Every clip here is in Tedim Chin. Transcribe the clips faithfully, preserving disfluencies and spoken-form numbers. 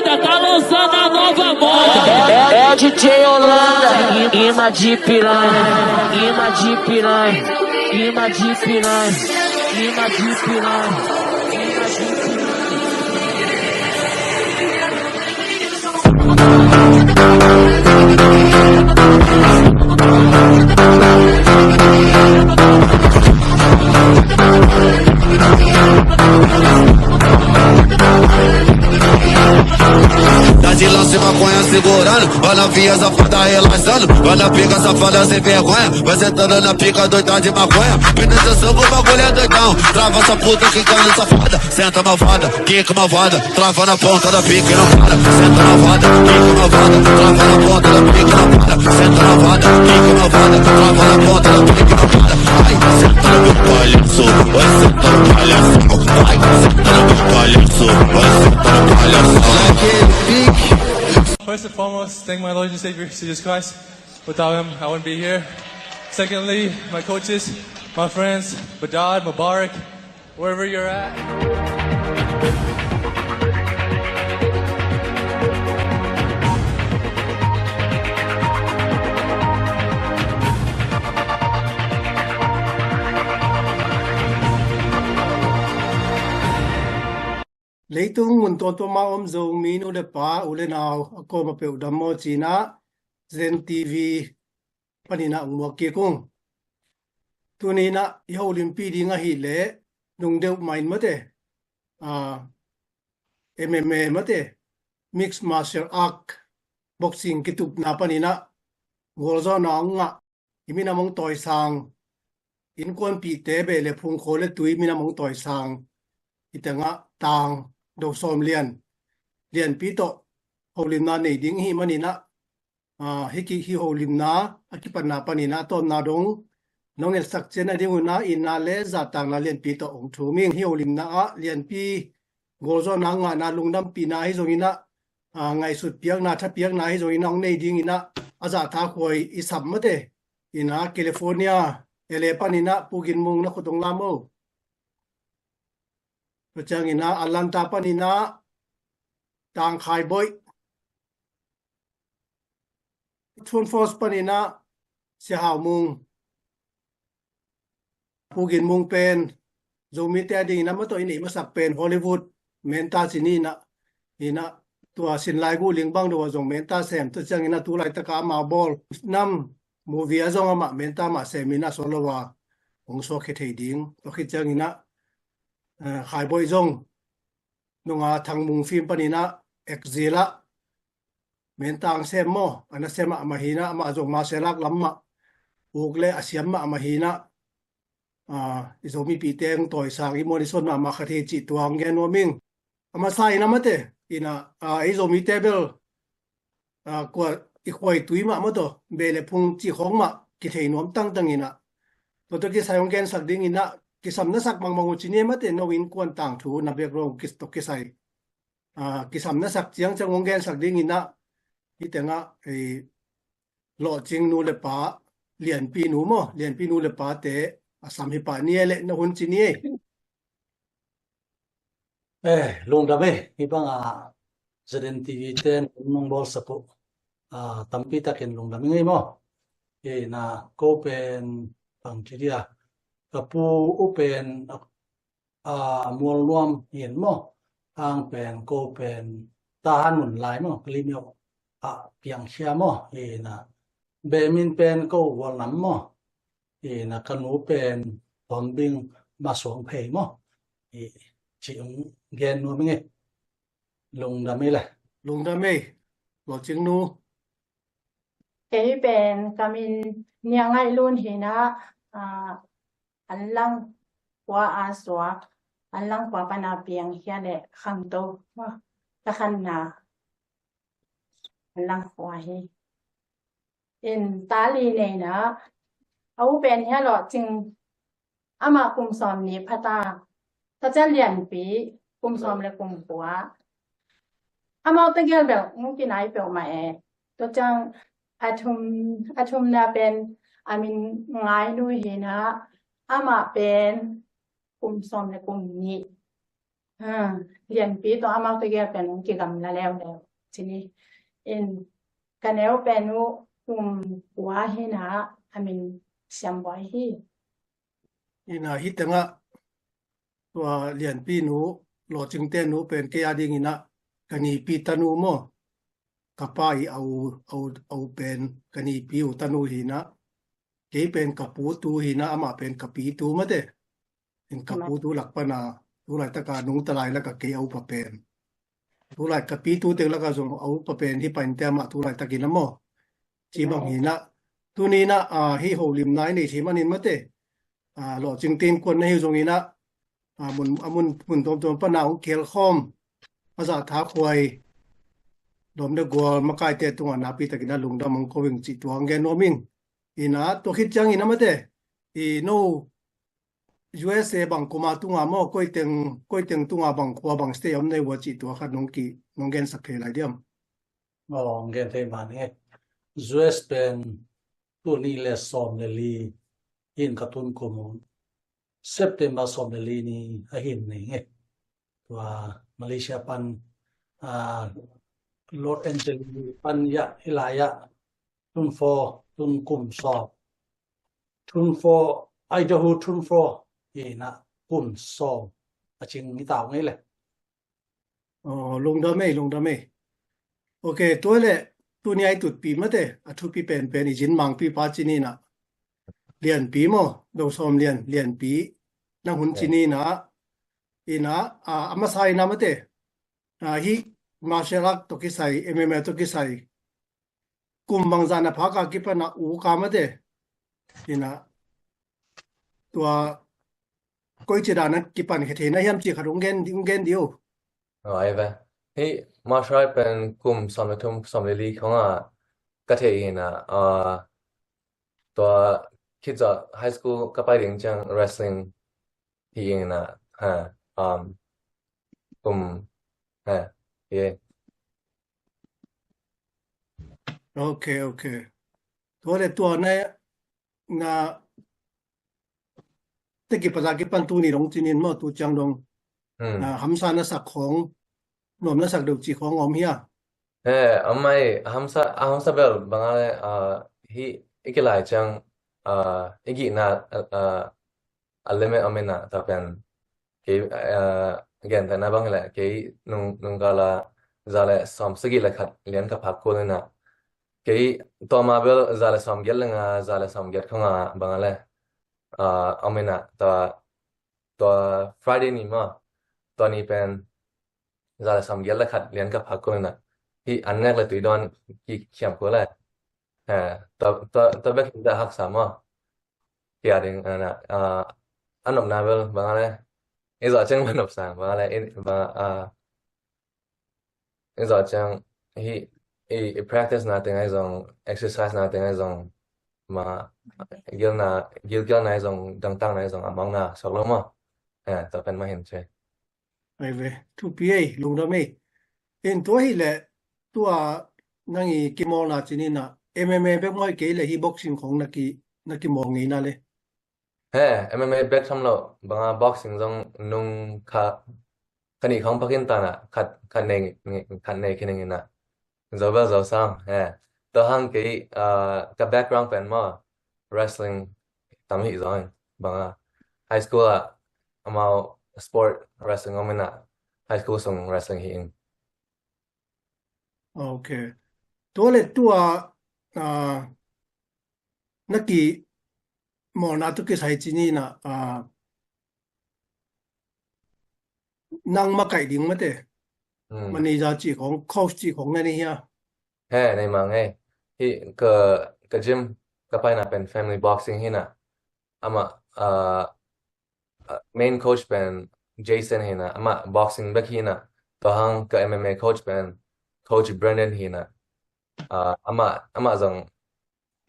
Tá lançando a nova moda. É, é D J Holanda, imã de piranha, imã de piranha, imã de piranha, imã de piranha. Tá de lança e maconha segurando, vai na via safada relaxando, vai na pica safada sem vergonha, vai sentando na pica doida de maconha. Pensa só que o bagulho é doidão, trava essa puta que cana safada, senta malvada, quica malvada, trava na ponta da pica e não para, senta malvada, quica malvada, trava na ponta da pica e não para, senta malvada, quica malvada, trava na ponta da pica e não para. Ai, senta no meu palhaço, vai senta no palhaço, vai senta no meu palhaço, vai senta no palhaço. First and foremost, thank my Lord and Savior, Jesus Christ. Without him, I wouldn't be here. Secondly, my coaches, my friends, Badad, Mubarak, wherever you're at. Leitung mun tuamtuam a om Zomi nu le pa, u le nau, a kuama peuh dam maw ci-in ah Zen T V panin ah hong muak kik ung. Tuni-in ah i holimpi ding ahih leh, nungdeuh mah in mate, ah, M M A mate, Mixed Martial Art, boxing kitupna panin ah gualzawhna hong ngah, i minam hong tawisang, innkuanpihte, beh le phung, khua le tui minam hong tawisang, i teng ah tang do sawm lian, lianpi tawh holimna nei ding i hih manin ah, ah, hih ki, hih holimna a kipatna panin ah a tawpna dong nong etsak ciat nading un ah itna le zahtakna lianpi tawh hong thum ing. Hih holimna ah lianpi gualzawhna ngahna, lungdampihna ahi zongin ah, ah, ngaihsut piakna, tha piakna ahi zongin ah hong nei dingin ah a zahtakhuai i sam mate in ah California, L A panin ah Pu Gin Mung, na khut hong lam o. Tua ciangin ah Atlanta panin ah Tang Khai Boih, Tun Force panin ah Sia Hau Mung, Pu Gin Mung pen Zomite a dingin a mah tawh i neih masak pen Hollywood, Menta ci ni in ah, in ah tua Sinlai Guh Ling bang do a zong Menta sem, tua ciangin ah tu laitak a amau bawl nam, movie ah zong amah Menta mah sem in ah solo a hong suak khia thei ding. Tua khit ciangin ah, eh, Khai Boih zong nunga Thang Mung film panin ah Exile ah Menta hong sem maw, a nasem mahmah hi in ah, amah zong martial art lam mah uk le a siam mahmah hi in ah, ah, i Zomipihte hong tawisang, i muan i suan mahmah khat hi cih tua hong gen nuam ing. A masa in ah mate in ah, ah, i Zomite bel, ah, kua, i khua i tui mah maw tawh, beh le phung cih khawng mah kithei nuam tangtang in ah, tua tawh kisai hong gensak dingin ah kisam na sak mangmang uh ci ni mate, no innkuan tangthu na background kis tawh kisai, ah, kisam na sak ciangciang hong gensak dingin ah, hih teng ah, eh, Lawhcing nu le pa, Lianpi nu maw, Lianpi nu le pate a sam hi pah ni e, le na hun ci ni e. Eh, lungdam e, hih bang a Z N T V ten nong bawlsak uh, ah, tampi takin lungdam i ngei maw. Eh, na ko pen bang ci dia, ka pu uh pen, ah, Mual Nuam hi in maw, hang pen ko pen Tahan Mun Lai maw, ka limio ah piangkhia maw, hi na, beh min pen ko Gual Nam maw, hi na, ka nu pen Pom Bing, Ma Suang Phei maw, hi ci hong gen nuam i ngei. Lungdam i le. Lungdam i, Lawhcing nu. Kei pen ka min Nia Ngaih Lun hi na, ah, Anlang khua a suak, Anlang khua pan a piangkhia le khangto, ah, ka khanna Anlang khua hi. In ta li nei na, a u pen hi a Lawhcing, amah kum sawm nih pha ta, tua ciang Lianpi kum sawm le kum kua. Amau tegel bel hong kinai peuhmah e. Tua ciang a thum, a thumna pen a min Ngai Nu hi na, amah pen kum sawm le kum nih. Ha, Lianpi tawh amau tegel pen hong kigamla leuleu. Cini in ka neu pen uh kum kua hi na, a min Siam Buai hi. Ina hi tengah tua Lianpi nu, Lawcingte nu pen kei a dingin ah ka nipi tanu maw? Ka pa i au, au, au pen ka nipi u tanu hi na. Kei pen ka pu tu hi na, amah pen ka pi tu mate. In ka pu tu lak pana, tu laitaka nungta lai laka kei a upa pen. Tu lai ka pi tu teng laka zong a upa pen hi painte amah tu laitakin a maw. Ci bang hi na. Tuni na, ah, hi holimna i nei thei manin mate. Ah, Lawcingte innkuan na hi zongin ah, ah, mun, a mun, mun tuamtuam pana hong kihelkhawm. A zahtha khuai. Dawm le gual makaite tungah nakpi takin a lungdam hong ko ing cih tua hong gen nuam ing. Ina, tua khit ciangin a mate. I no U S A bang kuma tunga maw, koiteng, koiteng tunga bang khua bang state om nei ua cih tua khat nong ki, nong gensak thei lai diam? Aw, nong gen thei man e. U S pen tuni le sawm le li hin ka tun kum un. September sawm le li ni a hin nei nge. Tua Malaysia pan, ah, Los Angeles pan ya, hilai ya, tun fo, tun kum sawm. Tun fo, Idaho tun fo, ina kun sawm. A cing ni tau ngei le. Oh, lungdam ei, lungdam ei. Ok, tua le, tuni ai tutpi mate, a thupi penpen i zin mangpi pa cini na. Lianpi maw, do sawm lian, Lianpi, na hun cini na, ina, a, a masa ina mate. A, hi, martial art to kisai, M M A to kisai. Kum bangzah na phaka kipana u ka mate. Ina, tua, koi ci dana kipan khe thei na hiam ci khat ung gen, ung gen diu. Oh, ai ve. Hi, martial art pen kum sawm le thum, sawm le li khong a ka thei ina, ah, tua khitza high school ka pai ding ciang wrestling hi ina, ha, um, kum, ha, ye. Ok, ok. Tua le tua na, na, te kipaza kipan tuni dong cinin maw, tu ciang dong. Hmm. Ah, hamsa na sak khong, nuam na sak deuh ci khong om hia? Eh, amai, hamsa, a hamsa bel banga le, ah, hi, i kilai ciang, ah, i gihna, ah, a limit om ina, ta pen, kei, ah, gen ta na bang le, kei nung, nung kala za le sawm sagih le khat lian ka phak kul ina. Kei tua ma bel za le sawm giat le nga, za le sawm giat khong a banga le, ah, om ina, ta, tua Friday ni ma, tua ni pen, za le sawm giat le khat lian ka phak kul ina. Hi an nek le tui dawn ki khiam kul le. Ha, ta, ta, ta bek hi ta haksa ma. Kia ding, ana, ah, a nopna bel, banga le. I zawh ciang ma nop sang, banga le, i, ba, ah, i zawh ciang, hi, i, i practice na teng ai zong, exercise na teng ai zong, ma, gilna, gilkialna ai zong, dangtakna ai zong, a mangna, sok lo ma. Ha, ta pen ma hin che. Ai ve, thupi ei, lungdam ei. In tua hi le, tua nang i kimawlna cinin a, M M A bek maw kei le hi boxing khong na ki, na kimawl ngeina le. He, M M A bek tham lo, banga boxing zong nung kha, kha nih khong pakin tana, khat, khat nei, khat nei khin ina. Zo bel zo sang, he. Tua hang kei, ah, ka background pen maw, wrestling tam hi zong, banga. High school ah, amau sport wrestling om ina, high school sung wrestling hi in. Ok. Tua le tua, ah, na kimawlna tu kisai cinin a, ah, nang makaih ding mate. Hmm. Manager ci khong, coach ci khong na nei hia? He, nei mang ei. Hi ka, ka gym, ka paina pen Family Boxing hi na. Ama, ah, ah, main coach pen Jason hi na. Ama boxing bek hi na. Tua hang ka M M A coach pen Coach Brendan hi na. Ah, ama, ama zong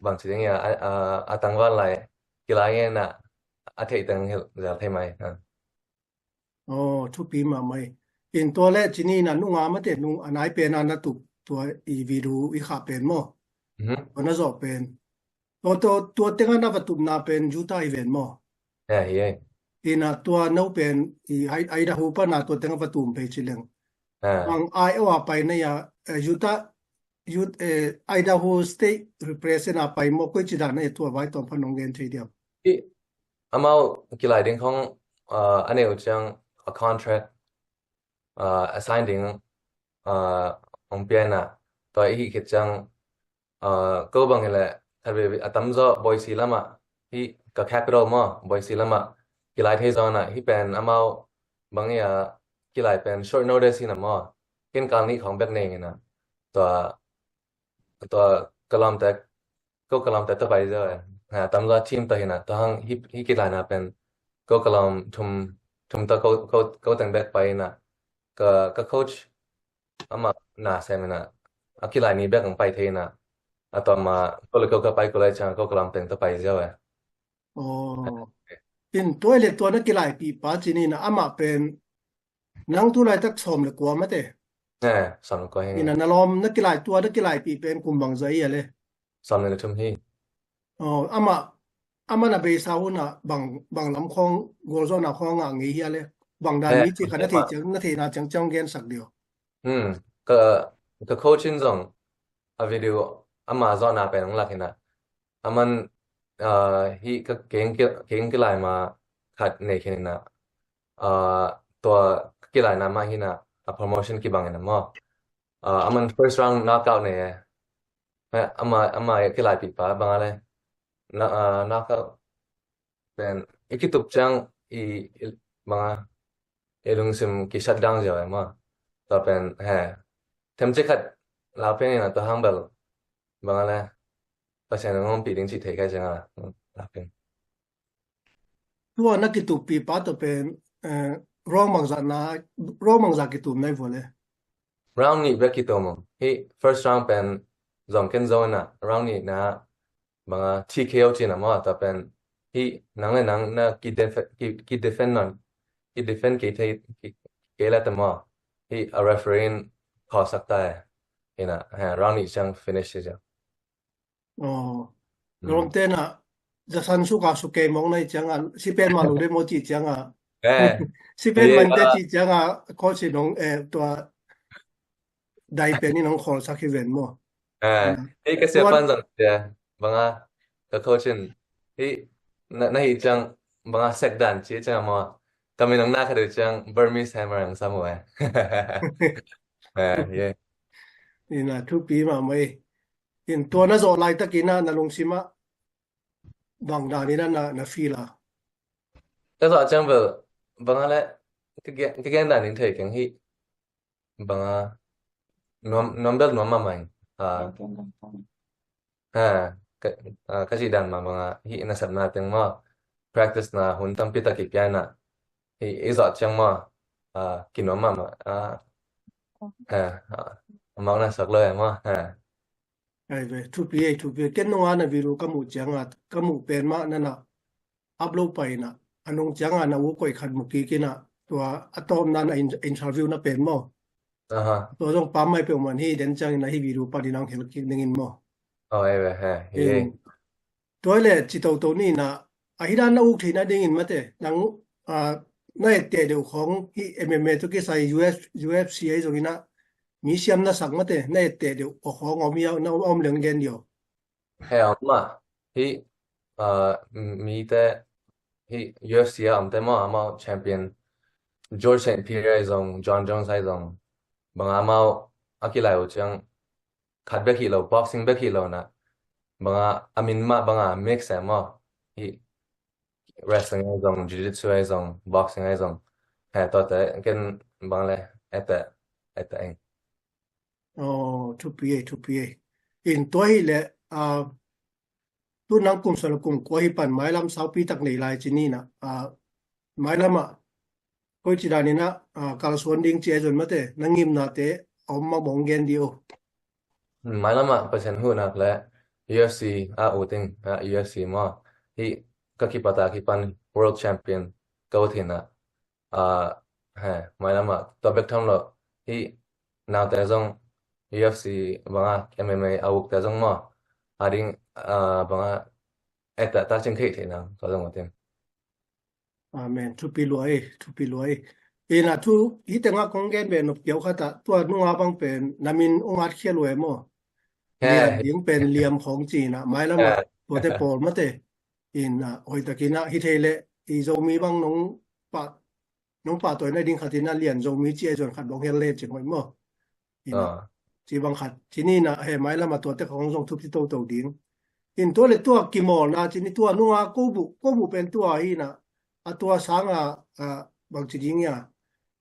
bang ci ding ia, a, a, a tangval lai, kilai nge na, a theih teng hilh zel thei mai. Ah. Oh, thupi mahmah ei. In tua le cinin a nunga mate nung a nai pen a na tup tua i video i khah pen maw? Mhm. Tua na zawh pen. Tua, tua, tua teng a na va tupna pen Utah hi ven maw? Ya, hi ei. Ina tua no pen i Idaho pana tua teng a va tum pei ci leng. Ang Iowa pai na ya, Utah, Idaho State represent a pai maw, koi ci dan na ya, tua vai tawm pan hong gen thei diam? Amau kilai ding khong a nei uh ciang a contract a sign ding hong pia ina, tua i hih khit ciang ko bang hileh khat veve a tamzaw Boise lamah, hih ka capital maw, Boise lamah kilai thei zaw ina, hih pen amau bang hi a kilai pen short notice hi na maw, ken kal nih khawng bek nei ina, tua tua ka lawmte, ko ka lawmte tawh pai ziau e. Tamzaw team tawh hi na, tua hang hih kilaina pen ko ka lawm thum, thum tawh ko teng bek pai ina, ka coach amah na sem ina, a kilai ni bek ang pai thei ina, a tua ma ko le ko ka pai ko lai ciang ko ka lawm teng tawh pai ziau e. Aw. In tua le tua na kilaipih pa ci ni na, amah pen nang tu laitak sawm le kua mate. Sawm le kua hi. Ina na lawm na kilai tua na kilaipih pen kum bang zah hi a le? Sawm le thum hi. Aw, amah, amah na beisa hun a bang, bang lam khawng gualzawhna khawng a ngah ngei hi a le? Bang dan mi ci kha na thei ciang, na theihna ciangciang gensak dih aw. Ka, ka coach in zong a video ama zawhna pen hong lak ina, aman hih ka keng kilai ma khat nei khin ina, tua ka kilaina mah hi na, a promotion kibang ina maw. Aman first round knockout nei e. Ama, ama kilaipih pa bang a le, knockout pen i kitup ciang i, bang a, i lungsim ki shutdown ziau e maw. Tua pen he, themcik khat lau pen ina, tua hang bel bang a le, Pasian in hong ompih ding cih thei kai ciang a lau pen. Tua na kituppih pa tua pen round bangzah na, round bangzah kitum na hi vua le? Round nih bek kitum. Hih first round pen zong ken zo ina, round nih na bang a, T K O ci na maw, tua pen hih nang le nang na ki defend, ki defend non, ki defend kei thei, kei la ta maw, hih a referee in call sak ta e. Ina round nih ciang finish ci ciang. Aw. Lawmte na zasan suka sukei mawk na hi ciang a, si pen ma lo de maw ci ciang a, si pen man de ci ciang a, coach in hong, tua dai pen in hong khawlsak hi ven maw. Hei ka sia pan zong sia bang a, ka coach in hih na hi ciang bang a, sek dan ci ciang a maw, ka min hong na kha deuh ciang Burmese Hammer hong sam uh e. Ina thupi mahmah e. In tua na zawh laitakin a na lungsim ah bang dan in a na feel a? Ka zawh ciang bel bang a le, ka gen dan in thei keng hih bang a, nuam bel nuam mahmah in. Ka cih dan mah bang a, hih nasepna teng maw, practice na hun tampi tak kipia in a, hih i zawh ciang maw, kinuam mahmah. Amau na sak lo e maw. Ai ve, thupi ei, thupi ei. Ken nunga na video ka muh cianga, ka muh pen mah nana upload pai ina, a nung cianga na u koih khat mu kik ina, tua a tawpna na interview na pen maw. Tua zong pam mai peuhmah hi, den ciangin a hi video panin ang hel kik dingin maw. Ai ve, he. Tua le ci toto ni ina, a hi dan na uk theihna dingin mate, nang na etteh deuh khawng hi, M M A tawh kisai U F, U F C ahi zongin a, mi siam na sak mate, na etteh deuh aw khawng om hi a, na om leng gen dih aw. He, om mah. Hi, mite hi U F C a omte maw, amau champion George Saint Pierre ahi zong, Jon Jones ahi zong, banga amau a kilai uh ciang khat bek hi lo, boxing bek hi lo na, banga a min mah banga mix e maw. Hi, wrestling ahi zong, jiu-jitsu ahi zong, boxing ahi zong. He, tuate ken bang le, etteh, etteh ing. Aw, thupi ei, thupi ei. In tua hi le, tu nang kum sawm le kum kua hi pan mailam saupi tak nei lai ci ni na. Mailam ah koi ci dan in a kalsuan ding ci a zon mate, na ngimnate a om mah bawng gen dih o. Mailam ah Pasian huhna le U F C a ut ing, U F C maw. Hi, ka kipat a kipan world champion ka ut hi na. He, mailam ah tua bek tham lo. Hi, naute zong U F C banga M M A a ukte zong maw, a ding banga etteh tak cing kheih theih nang tua zong ut ing. Amen. Thupi luai, thupi luai. Ina thu, hi tengah kong gen beh nop kiau khat ah, tua nunga bang pen, namin ong at khia luai maw. Lian ding pen liam khong cina, mailam ah, tuate pawl mate. Ina, hoih takin ah, hi thei leh, i Zomi bang nong pa, nong pahtawi na ding khat ina lian Zomi ci a zon khat bang hel le cing hoih maw. Ina, ci bang khat, cini na, he mailam ah tuate khong zong thupi toto ding. In tua le tua kimawlna, cini tua nunga ko bu, ko bu pen tua hi na, a tua sanga, a, bang ci ding ia,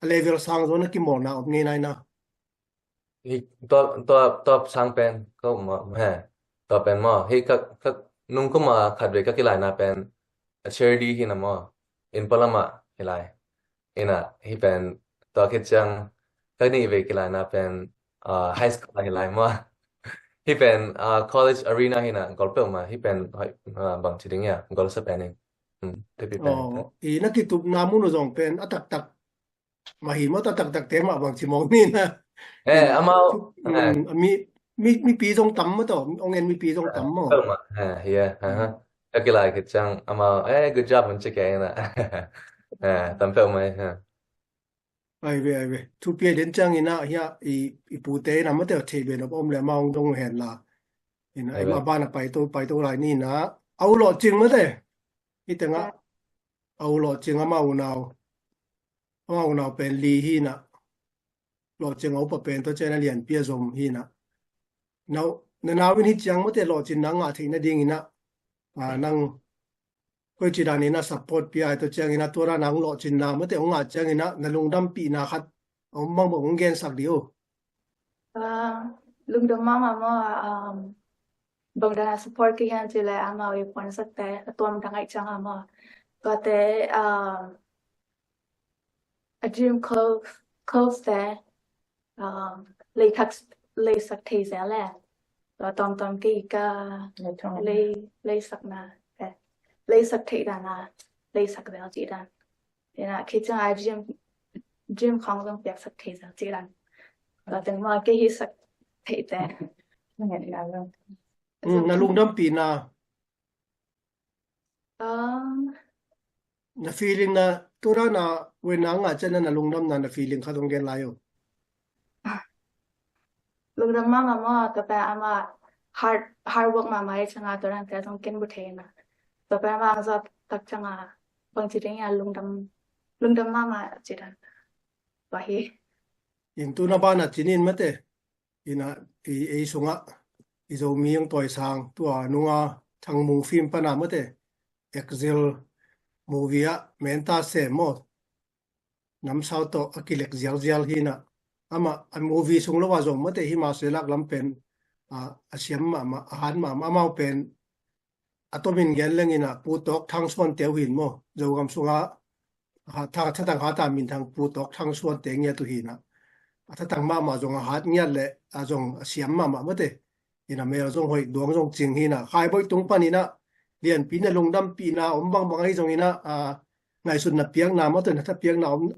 a level sang zona kimawlna om ngei nai na. Tua, tua, tua sang pen, ko maw, he, tua pen maw, hi ka, ka, nung kuma khat vei ka kilaina pen, a charity hi na maw, in palama hi lai. Ina, hi pen, tua khit ciang, ka nih vei kilaina pen, ah, high school hi lai maw. Hi pen, ah, college arena hi na, gol peuh ma, hi pen, hoi, ah, bang ci ding ia, gol sa pen in. Hmm, thupi pen. Oh, ina kitupna mun uh zong pen, a taktak, ma hi maw ta taktak te mah bang ci mawk ni na. Eh, amau, mi, mi, mipi zong tam maw tawh, ong en mipi zong tam maw. Tam peuh mah, ha, hi a, ha, ha. Ka kilai khit ciang amau, eh, good job, mun ci kei na. Ha, tam peuh mah, ha. Ai ve, ai ve. Thupi a den ciang ina, hia, i, i pute ina mate thei be nop om le amau ong dong hen la. Ina, ai ve. Ima bana paito, paito lai ni na. Au lo cing mate. Hi tengah. Au lo cing amau nau. Amau nau pen li hi na. Lawhcing a upa pen tua ciang a lianpi a zom hi na. Nau, na nau in hi ciang mawte lawhcinna ngah theih nading ina, a, nang koici dan ina support pia ai tua ciang ina tua dan ang lawhcinna mawte hong ngah ciang ina na lungdampihna khat a om bangbang hong gensak dih uh. A, lungdam mahmah maw, um, bang dan a support kihian ci le amau i puansakte a tuam dang aih ciang a maw. Tuate, um, a dream clothes, clothes te, um, lei thak, leisak thei zel le. Tua tawmtawm kei ka lei, leisakna te. Leisak thei dan a, leisak zel ci dan. Ina, khi ciang a dream, dream khong zong piaksak thei zel ci dan. Tua teng ma kei hi sak thei te. Mm, na lungdampihna. Um, na feeling na, tua dan a, when na ngah ciang na lungdamna, na feeling khat hong gen lai uh. Lungdam mahmah maw, tua pen ama hard, hard work mahmah hi ciang a, tua dan te zong ken bu thei na. Tua pen ama ang zawh tak ciang a, bang ci ding a lungdam, lungdam mahmah ci dan. Tua hi. In tu na ban a cinin mate. Ina, i, ei sungah, i Zomi ang tawisang, tua nunga Thangmung film pana mate, Exile movie ah, menta sem maw, namsau tawh a kilek zialzial hi na, ama, a movie sung lo a zong mate hi ma se lak lam pen, a, a siam mahmah, a han mahmah, amau pen, a tomin gen leng ina, Pu Tawk Thang Suan te uh hin maw, Zogam sunga, a, tha, thatang hata minthang Pu Tawk Thang Suan te ngiat uh hi na. A thatang mahmah zong a hat ngiat le, a zong a siam mahmah mate. Ina mel zong hoih duang zong cing hi na. Khaiboih tung pan ina, lianpi na lungdampihna, om bangbang ahi zong ina, a, ngaihsutna piakna, mawte na tha piakna om,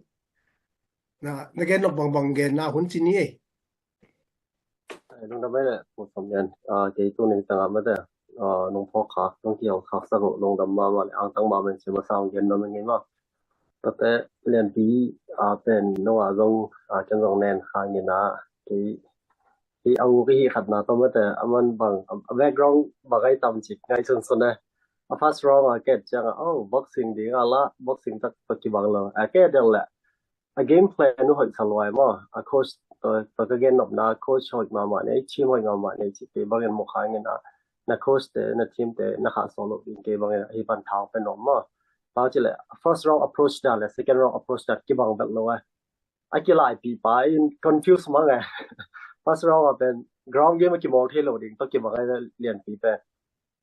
na, na gen lok bangbang genna hun ci ni ei. Ai, lungdam ei le, Pu Som Lian. A, kei tu ning tangah mate, a, nung phawk kha, nung kihau khaksak uh, lungdam mahmah le, angtang mahmah in sim a sang gen nuam ing ei maw. Tate lianpi, a, pen nung a zong, a, ken zong nen kha ngin a, kei, kei a u kei hi khatna tawh mate, a man bang, a, a background bang ai tam cik ngai sunsun e. A first round a ket ciang a, oh, boxing ding a la, boxing tak tawh kibang lo. A ket deuh le, a game plan uh hoih sa luai maw. A coach, tua, tua ka gen nopna, coach hoih mahmah nei, team hoih mahmah nei, ci kei bangin mawk hangin a, na coach te, na team te, na khah sawl loh ding kei bangin a, hi pan thau pen om maw. Pau ci le, first round approach dan le, second round approach dan kibang bel lo ai. A kilaipih pa in confuse mang ai. First round a pen, ground game a kimawl thei lo ding, tua kibang ai lianpi pen.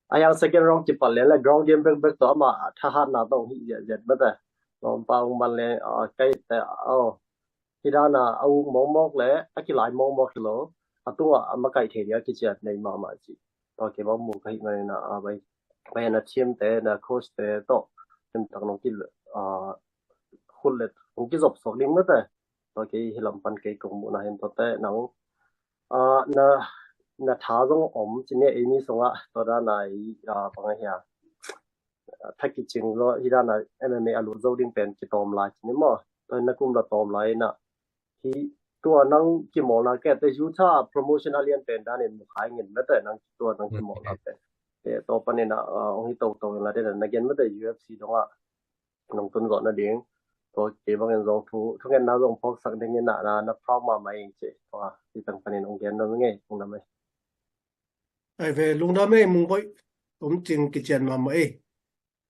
A yang second round kipat lian le ground game bekbek tawh amah thahatna tawh hih ziahziah bete. Lawmpa ung man le, a, kaite, aw. Hih dana a uk mawkmawk le a kilai mawkmawk hi lo. A tungah a makaih thei dia kiciat nei mahmah ci. Tua kei bang mu ka hih manin a, a, bai, bai na thiamte, na coachte tawh. Hemtak nong ki, a, khut le nong kizop suak ding bete. Tua kei hi lam pan kei kong muhna hin tuate nang, a, na, na tha zong om ci ni ei ni sungah tua dana i, a, bang a hia. thakicing lo hi dan a M M A a lut zo ding pen kitawm lai ci ni maw? Tua na kum la tawm lai in a hi tua nang kimawlna ke te Utah promotion a lian pen dan in mu khai ngin mete nang tua nang kimawlna pen. Te to panin a ong hi to to in la den na gen mete U F C dong a nong tun zawh nading. Tua kei bangin zong thu thu ngenna zong phawksak dingin a na na proud mahmah ing ci. Tua hi tang panin ong gen na ngei ong na mai. Ai ve lungdam ei Mungboih, tomcing kician mahmah ei.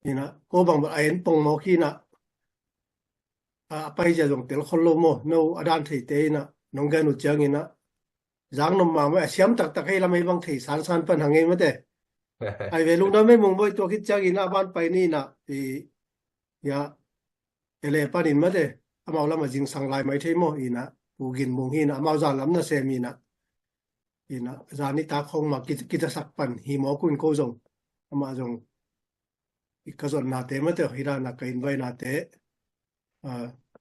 Ina ko bang a en pong mawk hi ina a paizia zong tel khol lo maw, no a dan theite ina nong gen uh ciang ina zang nom mahmah a siam taktak hei lam hei bang thei sansan pan hang ei mate. Ai ve lungdam ei Mungboih, tua khit ciang ina a ban pai ni ina i ya ele panin mate amau lam a zingsang lai mai thei maw ina Pu Gin Mung hi ina amau zan lam na sem ina ina zan i tak khong ma kitasak pan hi mawk un ko zong ama zong i ka zonnate mate hi dana ka invainate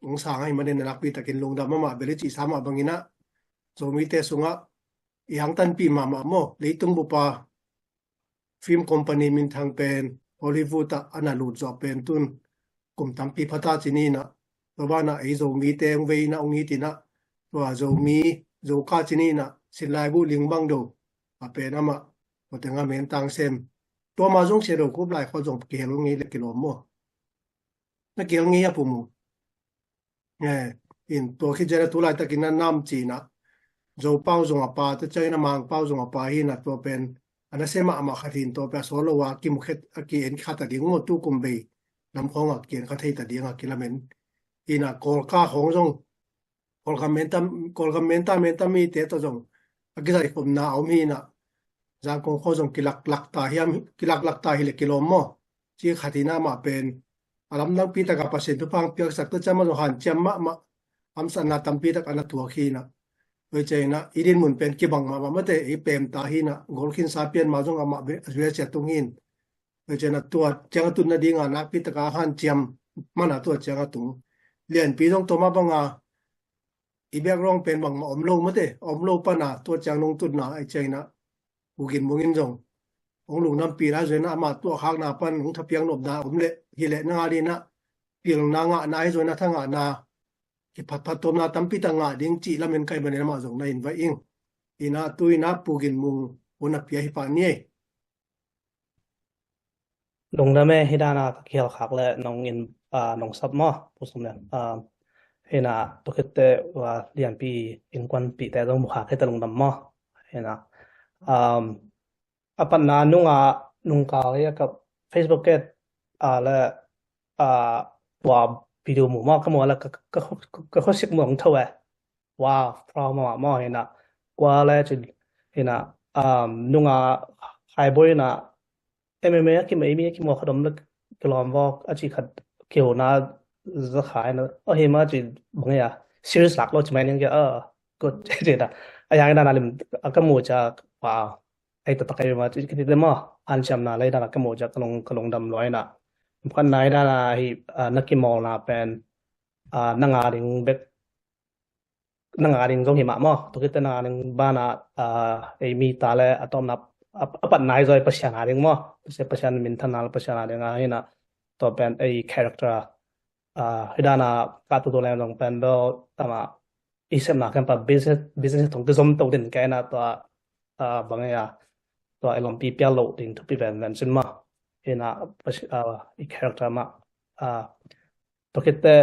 ong sang ahi manin a nakpi takin lungdam amah bel i cihsa mah bangin a Zomite sungah i hangtanpih mahmah maw, leitung bupa film company minthang pen Hollywood ah a na lut zawh pen tun kum tampi phata ci ni ina tua banah ei Zomite ong vei ina ong it ina tua Zomi Zoka ci ni ina Sinlaibu Lingbang Do a pen amah tua teng a mentang sem tua ma zong sia do khup lai khol zong kihel ngei le kilawm maw? Na kihel ngei a Pu Mung. In tua khit ciang a tu laitakin a nam cina Zopau zong a pa te ciangin a Mangpau zong a pa hi ina tua pen a na se mahmah khat hin tua pen a solo a kimukhet a ki-en khat a ding maw, tu kum bei lam khawng a ki-en khat thei ta ding a kilamen ina Kawlka khawng zong Kawlgam menta menta mite tawh zong a kizai khopna a om hi ina Zangkong khawng zong kilaklak ta hiam, kilaklak ta hi le kilawm maw? Ci khat ina mah pen a lamdangpi taka Pasian thupha piaksak ta ciang mah zong hanciam mahmah hamsatna tampi tak a na tuak hi ina oi ciang ina i dinmun pen kibang mahmah mate i pem ta hi ina gol khinsa pian mah zong amah zuia sia tung hin oi ciang ina tua ciang a tun nadinga nakpi taka hanciam mana tua ciang a tung lianpi zong tua mah banga i background pen bangmah om lo mate, om lo pana tua ciang nong tutna ai ciang ina Pu Gin Mung in zong ong lungdampi lai zong ina amah tua khakna pan ong thapiak nopna om le hi le na ngal ina pilna ngahna hi zong ina thangahna kiphatphat tawmna tampi ta ngah ding cih lamen kai manin amah zong na invite ing ina tu ina Pu Gin Mung hun a pia hi pah ni ei. Lungdam e, hi dana ka kihel khak le nong in nong sap maw Pu Sum le hi ina tua khitte lianpi innkuanpihte zong mu khak hi ta lungdam maw hi ina a patna nunga nungkal hi a ka Facebook ke a le tua video mu maw ka mu a le ka khuasik mu ong tho e. Wow, proud mahmah maw hi ina kua le cin hi ina nunga haibawi ina M M A a kim ei mi a kim ngawh khat om le kilawm vawk a ci khat kiuna za kha ina aw hi ma ci bang ei a serious lak lo ci mai ning kia a good ci ina a yang ina na lim a ka mu cia wow ei ta tak ei ma ci kiti le maw hanciamna le ina ka mu cia ka lung ka lungdam lo ina. Phan na ina na hi na kimawlna pen na nga ding bek na nga ding zong hi mah maw tua khitte na nga ding bana ei mi ta le a tawmna a patna hi zaw i Pasian a ding maw Pasian minthanna le Pasian a ding a hi ina tua pen ei character hi dana ka tutu le zong pen bel tama i sepna kan pa business business thong kizom to din ka ina tua bang ei a tua i lompi pial lo ding thupi venven sin maw hi ina i character mah tua khitte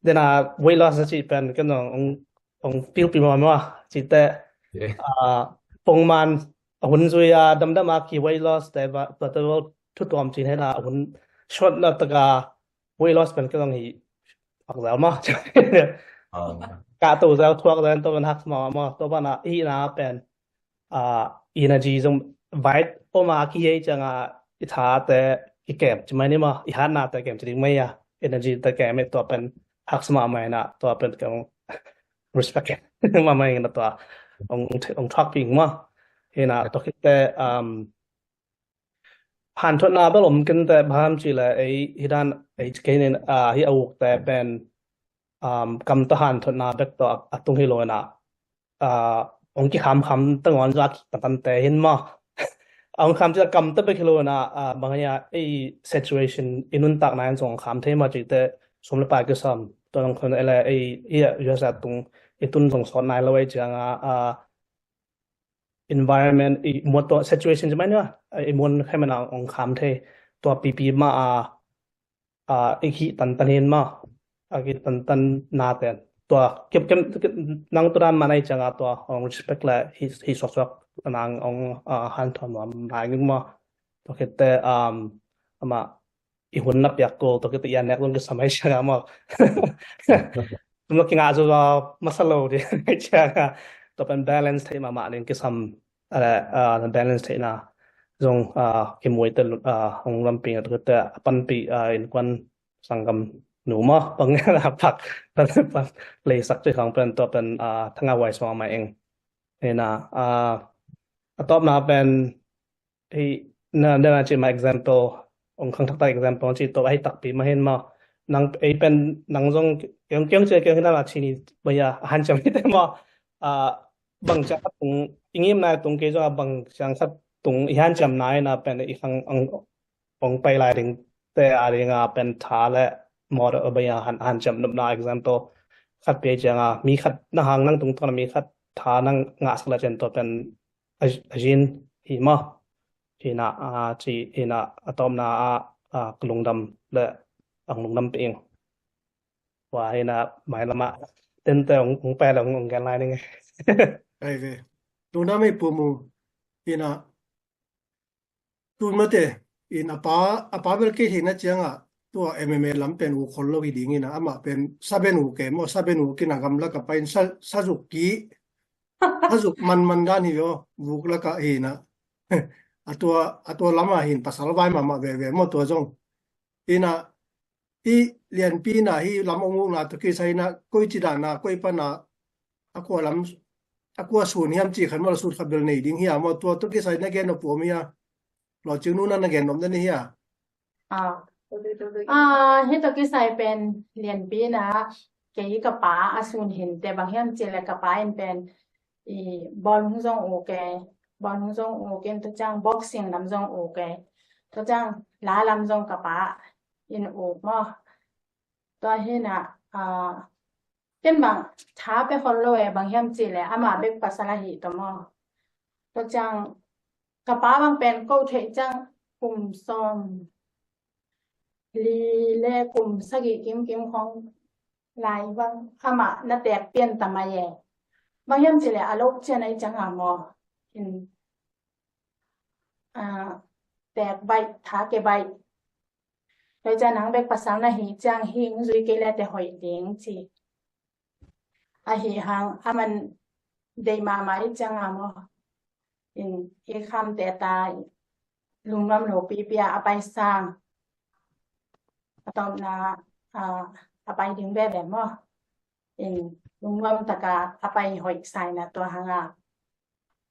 dena weight loss na cih pen ken zong ong pilpi mawmaw cihte pongman a hun zui a damdam a ki weight loss te tua te thu tuam cin hena a hun short na taka weight loss pen ken zong hi phak zel maw ka to zel thuak zel to pen hak maw maw to bana i na pen energy zong vaiht oma kihei cianga i thate kikem ci mai ni maw i hatnate kem ci ding mai a energy te kem i tua pen haksa mahmah ina tua pen kem respect mahmah ina tua ong thuak ping maw ina tua khitte hanthotna bel om kinte bham ci le ei hi dan ei ci keinin hi a ukte pen kamta hanthotna bek tawh a tung hi lo ina ong kikhamkham tangawn zua kik tatante hin maw a hong kham ci a kam ta bek hi lo na, a, bang hia, ei situation i nuntakna in zong kham thei mah cihte, sum le pai kisam, tua nang khon ele ei, ei a U S A tung i tun zong sawt nai lo ei cianga, a, environment i muat tua situation ci mai nia, i muan khai mana hong kham thei, tua pipi ma a, a, i khi tantan hin ma, a khi tantan na ten. Tua, kem, kem, nang tua dan manai cianga tua, hong respect le hi, hi suak suak nang hong, a, han thon ma, mai ngim ma. Tua khit te, um, ama, i hun na piak ko, tua khit te i a nek zong kisam ai cianga ma. Tua kinga zo masa lo di, cianga. Tua pen balance thei ma ma ding kisam, a, a, balance theihna zong, a, kimuai te, a, hong lamping a tuk te a panpih, a, innkuan sanggam nu ma bang na pak, pan, pan, leisak cih khang pen tua pen, a, thanga huai suang ma eng. Hina, a, a tawpna pen hi na, na, na ci ma example, ong khang thak ta example ci to ai takpi ma hin ma. Nang ei pen nang zong kiang kiang ci kiang hina la ci ni ba ya han ciam hi te ma. A, bang ciang khat tung, i ngim nai tung kei zong a bang ciang khat tung i han ciam nai na pen i khang ang ong pai lai ding te a ding a pen tha le mawtaw a bai a han, han ciam nop na example khat pe ciang a mi khat na hang nang tung tawh na mi khat tha nang ngah sak le cian tua pen a, a zin hi ma. Hina, a, ci hina a tawpna a, a, ka lungdam le ang lungdam pe ing. Wa hina mai lama tente ong, ong pai le ong, ong gen lai ning. Ai ve. Lungdam ei pu mu. Hina tun mate in a pa, a pa bel kei theihna cianga tua M M A lam pen u khol lo hi ding ina, ama pen saben u ke maw, saben u kina gamla ka pa in sa, sazuk ki, sazuk man man dan hi yo, vuk laka hina. A tua, a tua lama hin pasal vai mama veve maw tua zong. Ina, i lianpi na hi lam ong ukna tua kisai na koi ci dana koi pana a kua lam a kua sun hiam ci khan mala sun kha bel nei ding hia maw tua tua kisai na gen nop puam hia? Lo cing nu na na gen nop na ni hia? A, a, hi tua kisai pen lianpi na kei ka pa a sun hin te bang hiam ci le ka pa in pen i bawlung zong uk e, bawlung zong uk in tua ciang boxing lam zong uk e, tua ciang la lam zong ka pa in uk maw. Tua hina, a, ken bang tha pe khol lo e bang hiam ci le ama bek pasal ahi tua maw. Tua ciang ka pa bang pen ko thei ciang kum sawm li le kum sagi kim kim khong lai bang ama na tek pian ta mai e. Bang hiam ci le a lok cian ai ciang a maw. In, a, tek baih, tha ke baih. Tua ciang nang bek pasal na hi ciang hing zui kei le te hoih ding ci. Ahi hang aman deih mahmah i ciang a maw. In i kham te ta lungnuam lo pipi a a pai sang. A tawpna, a, a pai ding veve maw. In lungnuam taka a pai hoih saina tua hanga.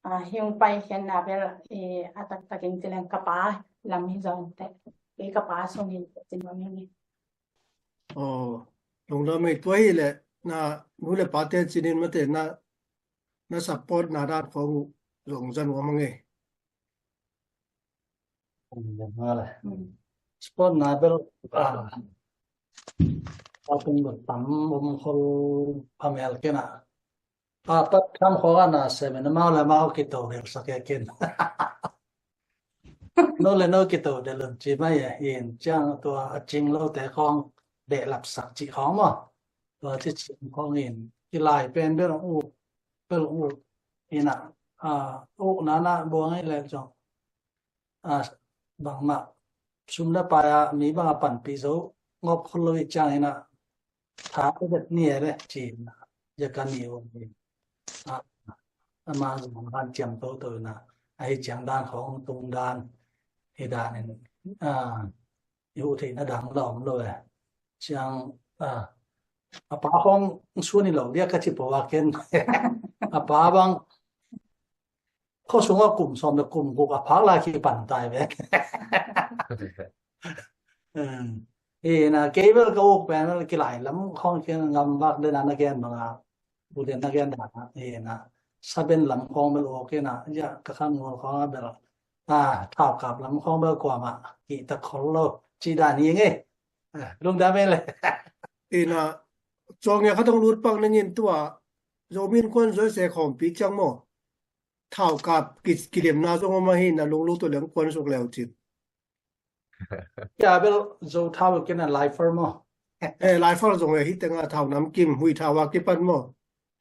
A, hiung pai khen na bel i a taktakin ci leng ka pa lam hi zong te. I ka pa sung hi cin bang hi. Aw, lungdam ei tua hi le na nu le pa te cinin mate na, na support na dan khong uh zong zan uam ang ei. Sport na bel, a, a tung bel tam om khol phamel kena. A, pat tham khong ana seven amau le amau kito bel sa ke ken. No le no kito de lun ci mai e, in ciang tua a cing lo te khong de lap sak ci khong maw. Tua ci cing khong in kilai pen bel u, bel u ina, a, u nana buang i le zong. A, bangmah sum le pai a mi bang a panpih zo ngop khol lo i ciang ina tha i bet ni e le ci ina ja ka ni o ni. A, ama zong han ciam to to ina ahi ciang dan khong tung dan hi dan in, a, i hu theihna dang la om lo e. Ciang, a, a pa khong suan i lo dia ka ci po a ken. A pa bang khuasung a kum sawm le kum guk a phak lai kipan tai ve. Ina kei bel ka uk pen bel kilai lam khong ken ngam vak den a na gen banga. U den na gen dana. Ina saben lam khong bel uk ina ja ka khan ngol khong a bel. Ah, thaukap lam khawng bel kuamah kihtak khol lo. Ci dan hi ngei. Ah, lungdam ei le. Ina, cawngya khat hong lut pak ningin tua Zomi Innkuan Zoi se khawmpi ciang maw? Thaukap ki, kidemna zong om ahi na, lunglut uh leng kuan suk leu cin. Ya bel Zo thau kena lifer maw? Eh, lifer zong eh, hi tenga thau namkim, hui thau a kipan maw?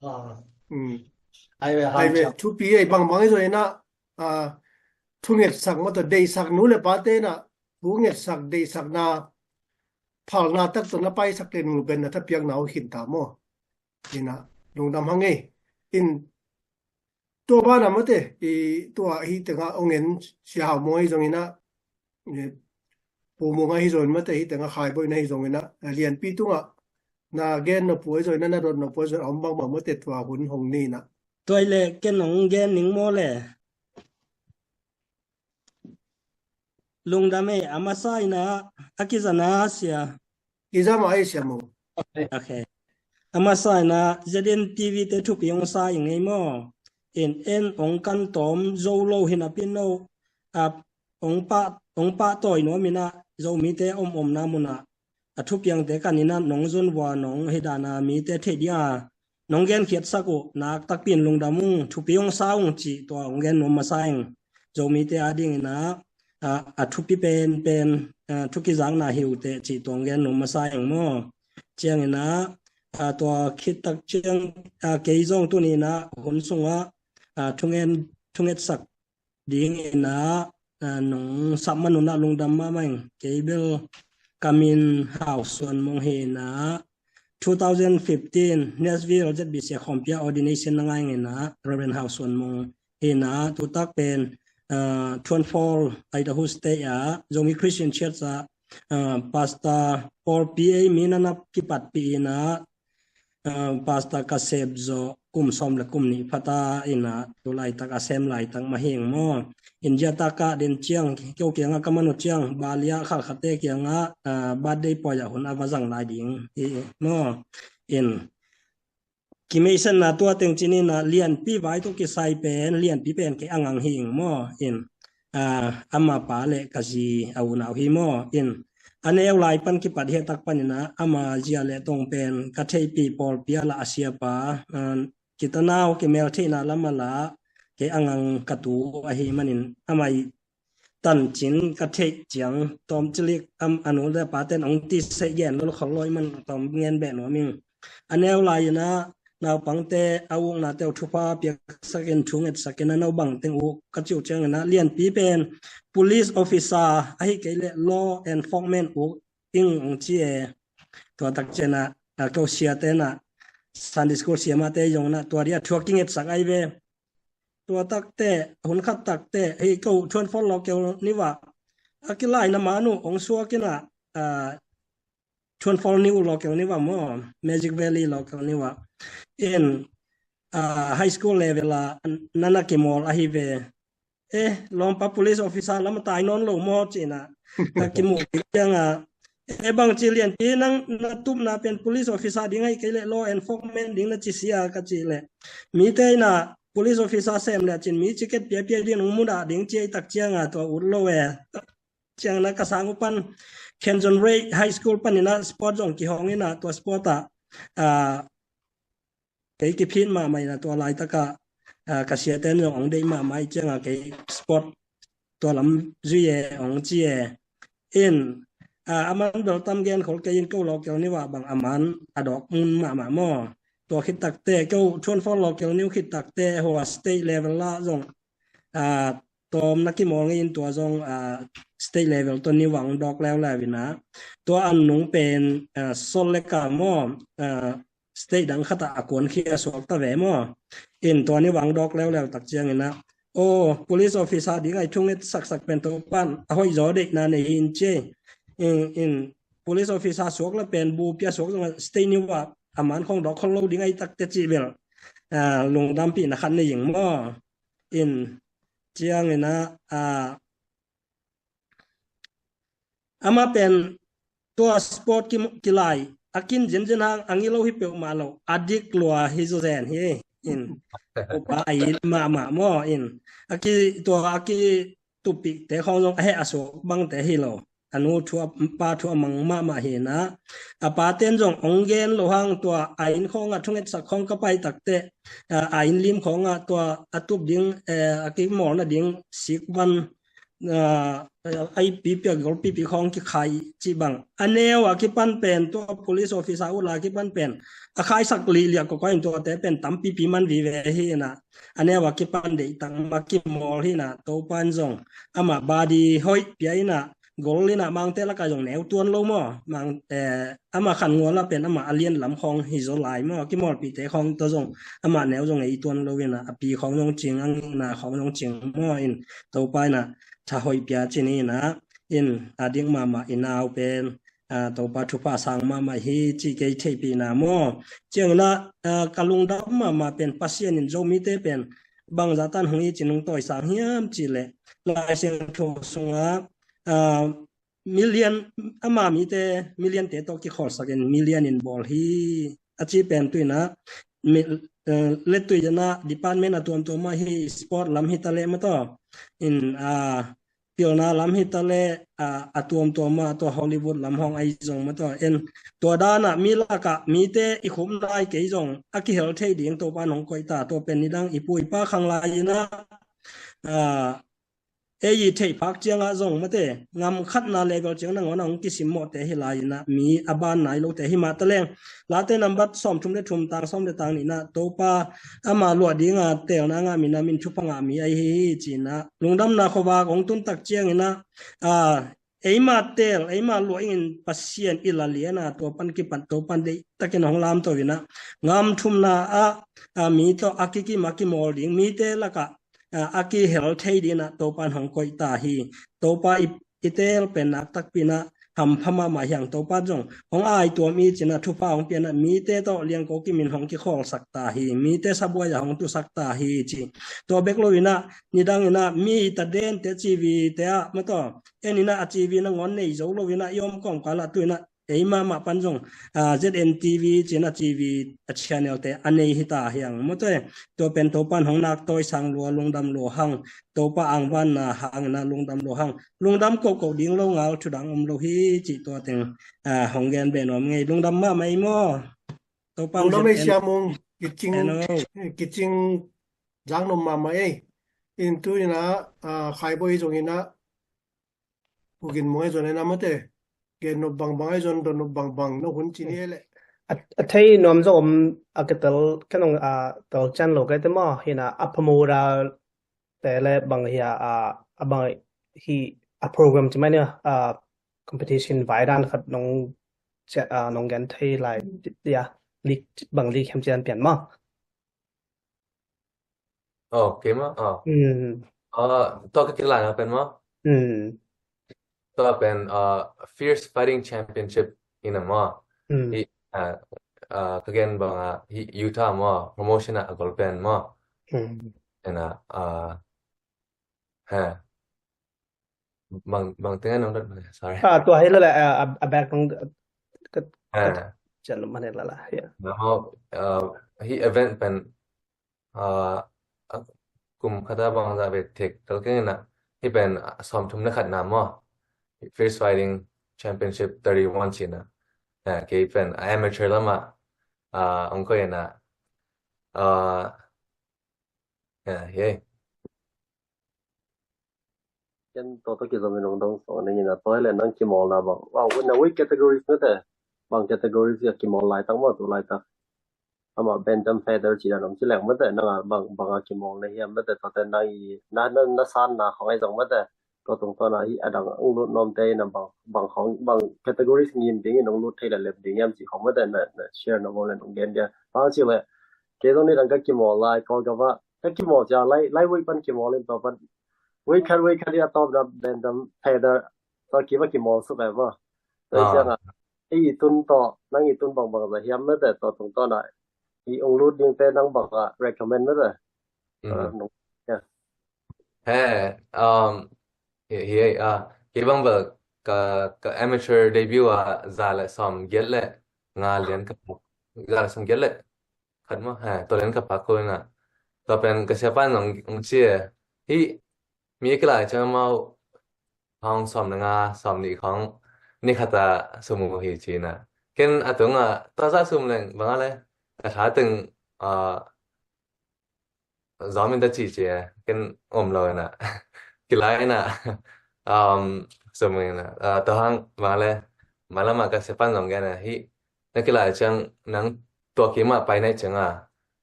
Ah. Hmm. Ai ve, ai ve, thupi ei bangbang ei zong ina, ah, thungetsak maw, to deisak nu le pa te na, thungetsak, deisak na, phalna tak to na paisak le nu ben na thapiak na uh khin ta maw? Ina, lungdam hang ei. In, tua bana mate, i, tua hi tenga ong en sia hau maw hi zong ina, i, pu mung ahi zong mate hi tenga khai boina hi zong ina, a lianpi tunga, na gen na puai zong ina, na dot na puai zong om bangbang mate tua hun hong ni na. Tua i le ken ong gen ning maw le. Lungdam ei, a masa ina, a kizana sia. Kizama ei sia maw. Okay. A masa ina, Z N T V te thupi ong sa i ngei maw. In en ong kan tawm zo lo hi na pin no. A ong pa, ong pa tawi nuam ina, Zomite om omna muna. A thupiangte kan ina nong zun vua nong hi dana mite thei dia. Nong gen khiatsak uh, nak takpi in lungdam ung, thupi ong sa ung cih tua ong gen nuam masa ing. Zomite a ding ina, a, a thupi pen, pen, a, thu kizakna hi uh teh cih tua ong gen nuam masa ing maw. Ciang ina, a, tua khit tak ciang, a, kei zong tuni ina, hun sunga, a, thungen, thungetsak ding ina, a, nong sap man un a lungdam mahmah ing. Kei bel ka min Hau Suan Mung hi ina, two thousand fifteen Nashville Z B C a khawmpi a ordination na ngai ing ina, Reverend Hau Suan Mung hi ina, tu tak pen, a, Thuan Fall, Idaho State a, Zomi Christian Church a, a, Pastor Paul P A mi na na kipatpih ina, a, Pastor ka sep zawh kum sawm le kum nih phata ina, tu laitak a sem laitak mah hi ing maw. In zia taka den ciang, keu kianga ka man uh ciang, Balia khalkhate kianga, a, birthday pawi ah hun a va zang lai ding hi maw. In, kimeisanna tua teng cin ina lianpi vai tu kisai pen, lianpi pen kei a ngang hi ing maw. In, a, ama pa le ka zi a unau hi maw. In, a neu lai pan kipat hi a tak pan ina, ama zia le tong pen, ka theihpi pawlpi a lah a siapa, a, kitanau, kimel theihna lam a lah, kei a ngang ka tu ahi manin, ama i tancin ka theih ciang, tawm cilik am a nu le pa ten ong ti sei gen lo khol lo i man tawm ngen beh nuam ing. A neu lai ina, naupangte a uknate uh thupha piaksak in thungetsak ina no bang teng uh ka ciu ciang ina lianpi pen police officer ahi kei le law enforcement uh ing ong ci e. Tua tak ciang ina, a, ko siate na Sunday school siamate zong ina tua dia thua kingetsak ai ve. Tua takte, hun khat takte, hei ko Thuan Fall local niva a kilaina manu ong suak ina, a, Thuan Fall niu local niva maw, Magic Valley local niva. In, a, high school level a nana kimawl ahi ve. Eh, lawmpa police officer lam a tai nawn lo maw cina. Ka kimu cianga, eh, bang ci lianpi nang na tupna pen police officer ding ahi kei le law enforcement ding na ci sia ka ci le. Mite ina police officer sem le cin mi ciket piapia ding nung muda ding ci ai tak cianga tua ut lo e. Ciang na ka sang upan Kenjon Ray High School pan ina sport zong kihong ina tua sport a, a, kei kiphin mahmah ina tua laitaka, a, ka siaten zong ong deih mahmah i cianga kei sport tua lam zui e ong ci e. In, a, aman bel tam gen khol kei in ko local niva bang aman a dawk mun mahmah maw. Tua khit takte ko Thuan Fall local niu khit takte hua state level la zong, a, tawm na kimawl ngei in tua zong, a, state level tua niva ong dawk leuleu ina. Tua an nung pen, a, Salt Lake a maw, a, state dang khat ah a kuankhia suak ta ve maw. In tua niva ong dawk leuleu tak ciang ina, o, police officer ding ai thunget saksak pen to pan a hoih zaw deihna nei hi in ci. In, in police officer suak la pen bu pia suak zong state niva aman khong dawk khol lo ding ai takte ci bel, a, lungdampihna khat nei ing maw. In ciang ina, a, ama pen tua sport ki, kilai a kin zinzin hang a ngilo hi peuhmah lo a dik lua hi zo zen hi. In upa a it mahmah maw in a ki tua a ki tupihte khawng zong a heh a suak bangte hi lo. A nu thu a pa thu a mang mahmah hi na. A paten zong ong gen lo hang tua a inn khawngah thungetsak khawng ka pai takte, a, a inn lim khawngah tua a tup ding, eh, a kimawl nading sikvan, a, a ipipi a golpipi khawng kikhai cih bang. A neu a kipan pen tua police officer ut la kipan pen a khaisak lihliah kawkaw in tuate pen tampipi man vive hi na. A neu a kipan deihtak mah kimawl hi na. Topa in zong amah body hoih pia hi na. Gol in a mangte lakah zong neu tuan lo maw. Mang, eh, amah khan ngual a pen amah a lian lam khawng hi zaw lai maw. Kimawlpihte khawng tawh zong amah neu zong ei tuan lo in a, a pi khawng zong cing, a ngihna khawng zong cing maw in Topa in a tha hoih pia cin in a, in a dik mahmah i nau pen, a, Topa thupha sang mahmah hi ci kei theihpihna maw. Ciangin a, a, ka lungdam mahmah pen Pasian in Zomite pen bangzah tan hong i cin hong tawisang hiam cih leh Lai Siangtho sungah, a, million, ama mite million te tawh kikholhsak in million in bawl hi a ci pen tu in a, mi, eh, letui in a department a tuamtuam mah hi, sport lam hi ta leh maw tawh. In, a, pilna lam hi ta leh, a, a tuamtuam mah tawh Hollywood lam hong ahi zong maw tawh. In tua dan a mi lakah mite i khup nai kei zong a kihel thei ding Topa in hong koih ta, tua pen nidang i pu i pa khang lai in a, a, ei i theih phak ciangah zong mate, ngam khatna level ciang nangawn a hong kisimmawhte hi lai in a, mi a ban nai lote hi mah ta leng. Late nambat sawmthum le thum tang sawm le tang nihna, Topa ama luah dinga teelna ngah mi na min thupha ngah mi ahi hi ci in a, lungdamna khuavak hong tun tak ciangin a, a, eima teel, eima luah ingin Pasian i la lian a, tua pan kipan Topa in deihtakin hong lamto in a, ngam thumna ah, a, mi tawh a kikim a kimawl ding, mite lakah, a, a kihel thei ding in a Topa in hong koih ta hi. Topa i, i teel pen naktakpi in a hampha mahmah hi hang. Topa zong hong aituam i cin a thupha hong pia in a mite tawh liangko kimin hong kikhawlsak ta hi. Mite sabuai a hong tusak ta hi ci. Tua bek lo in a nidang in a mi ta dente ci vi te ah maw tawh. En in a a ci vi nangawn nei zo lo in a i om kawmkal ah tu in a ei mahmah pan zong, a, Z N T V ci in a T V a channel te a nei hi ta hi hang maw tawh. Tua pen Topa in hong naktawi sang lua, lungdam lua hang, Topa angvanna hang in a lungdam lua hang. Lungdam kohkoh ding lo ngal thu dang om lo hi cih tua teng, a, hong gen beh nuam ngei. Lungdam mahmah ei maw. Topa hong zep ei. Siamung, kicing, kicing zang nom mahmah ei. In tu in a, a, Khaibo i zong in a, Pu Gin Mung ahi zong en a mate. Gen nop bangbang ahi zong, dot nop bangbang na hun ci ni e le. A, a thei nuam zong om a kitel, ken ong a tel cian lo kei te maw, hi na a phamura te le bang hi a, a, a bang hi a program ci mai ni a, competition vai dan khat nong cia, a, nong gen thei lai, ya, lik, bang lik hem cian pian maw. Oh, kei maw? Oh. Mm. Oh, tua ka kilahna pen maw? Mm. Tua pen, uh, Fierce Fighting Championship in a maw? Mm. Hi, uh, uh, ka gen bang a, hi Utah maw? Promotion a gol pen maw? Mm. En a, uh, ha. Bang, bang teng nong dot, sorry. Ah, tua hi la la, ah, a, a back nong, ka, ka, ah, cian lo man la la, yeah. Now, uh, hi event pen, uh, a kum khat a bangzah ve thei kal keng in a, hi pen, uh, sawmthum le khatna maw. Fierce Fighting Championship thirty-one ci in a. Ah, kei pen, uh, amateur lam ah, uh, ong koih in a, uh, yeah, yeah. Ken tua tawh kizom in hong dong sawng ning in a, tua hi leh nang kimawlna bang, wow, in a weight categories mate, bang categories a kimawl laitak maw, tu laitak? Amah bantam feather cih dan om ci leng mate, nang a bang, bang a kimawl na hiam mate, tuate nang i, na, na, na sanna khawng ahi zong mate, tua tungtawn a hi a dang hong lut nuamte in a bang, bang khawng, bang categories ngim ding in hong lut thei leh lem ding hiam cih khawng mate, na, na share na bawl leh hong gen dia. Bang ci leh, kei zong nidang ka kimawl lai, Kawlgam ah, ka kimawl cia lai, lai weight pan kimawl in tua pan weight khat, weight khat i a tawpna bantam feather tawh kiva kimawl suk e maw. Tua hi ciangah ei i tun tawh, nang i tun bangbang za hiam mate, tua tungtawn ah i hong lut dingte nang bang a recommend mate. Mhm. He, um, hi, hi, ah, kei bang bel ka, ka amateur debut ah za le sawm giat le nga lian ka, za le sawm giat le khat maw, ha, tua lian ka phak kul in a. Tua pen ka siapa in hong, hong ci e. Hi, mi a kilai ciang amau hong sawm le nga, sawm nih khawng ni khat a sum uh hi ci-in ah. Ken a tungah tua zah sum leng bang a le, ka tha teng, ah, zawm in ta ci ci e, ken om lo in ah. Kilai in ah, um, sum in ah, ah, tua hang bang a le, mailam ah ka sia pan zong gen a, hih na kilai ciang nang tua kim ah pai nai ciang a,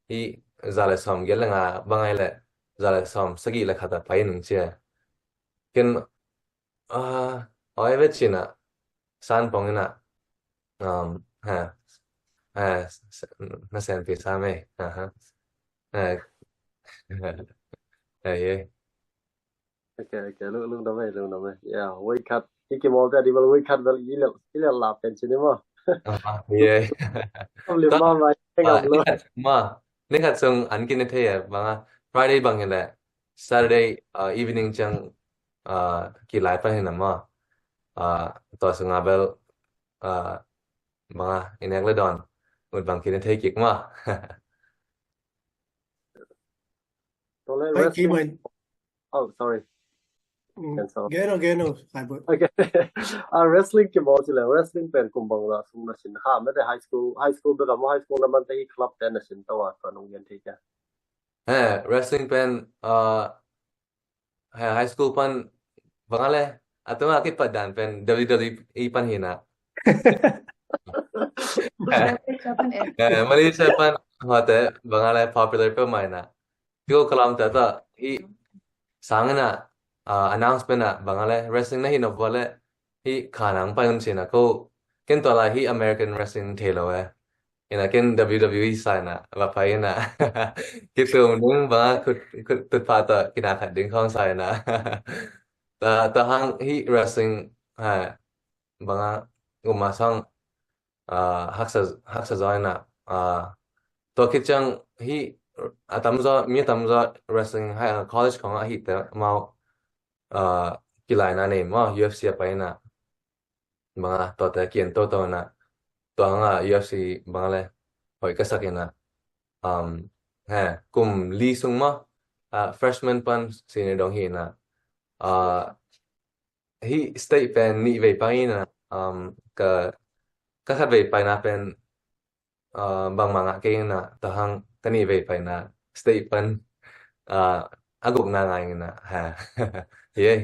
hih za le sawm giat le nga bang a le, za le sawm sagih le khat a pai ning ci e. Ken, ah, aw e ve ci-in ah, san pong in ah, um, ha, ha, s-, s-, na senpi sa me, aha. Ha. Ha, ye. Ok, ok, lung, lungdam e, lungdam e. Ya, weight cut. I kimawl te a di bel weight cut bel i lel, i lel lap pen ci ni maw. Ah, ye. Om lim ma ma, i ngam lo. Ni khat, ma, ni khat sung an kin thei e, bang a, Friday bang hi leh, Saturday, uh, evening ciang, uh, kilai pan hi na maw. Uh, tua sung a bel, uh, bang a, i nek le dawn ut bang kin thei kik maw. Tua le wrestling. Oh, sorry. Mm, cancel. Gen o, gen o, Khai Bot. Ok. Ah, wrestling kimawl ci le, wrestling pen kum bang za sung na sin kha, mete high school, high school bek a maw, high school na man te hi club te na sin to a, tua nong gen thei kei a. He, wrestling pen, ah, he, high school pan, bang a le, a tungah kipat dan pen W W E pan hi na. Malaysia pan, eh. Eh, Malaysia pan, hua te, bang a le, popular peuhmah hi na. Ko ka lam ta ta, hih sang in ah, ah, announcement ah, bang a le, wrestling na hi nop vua le, hih kha nang pai un ci-in ah, ko, ken tua lai hih American wrestling thei lo e. In ah ken W W E sa in ah, va pai in ah. Kitum ding, bang a khut, khut tutphah tawh, kina khat ding khawng sa in ah. Ta, ta hang hih wrestling, ha, bang a, um a sang, ah, haksa, haksa zaw in ah, ah, tua khit ciang hih a tamzaw, mi a tamzaw wrestling high, ah, college khawng ah hih te amau, ah, kilaina nei maw, U F C ah pai in ah. Bang a, tua te kian toto in ah. Tua hang ah U F C bang a le, hoih ka sak in ah. Um, he, kum li sung maw, ah, freshman pan senior dong hi in ah. Ah, hih state pen nih vei pai in ah, um, ka, ka khat vei paina pen, uh, bangmah ngah kei in ah, ta hang ka nih vei paina state pan, uh, a gukna ngai in ah, ha. Hi e.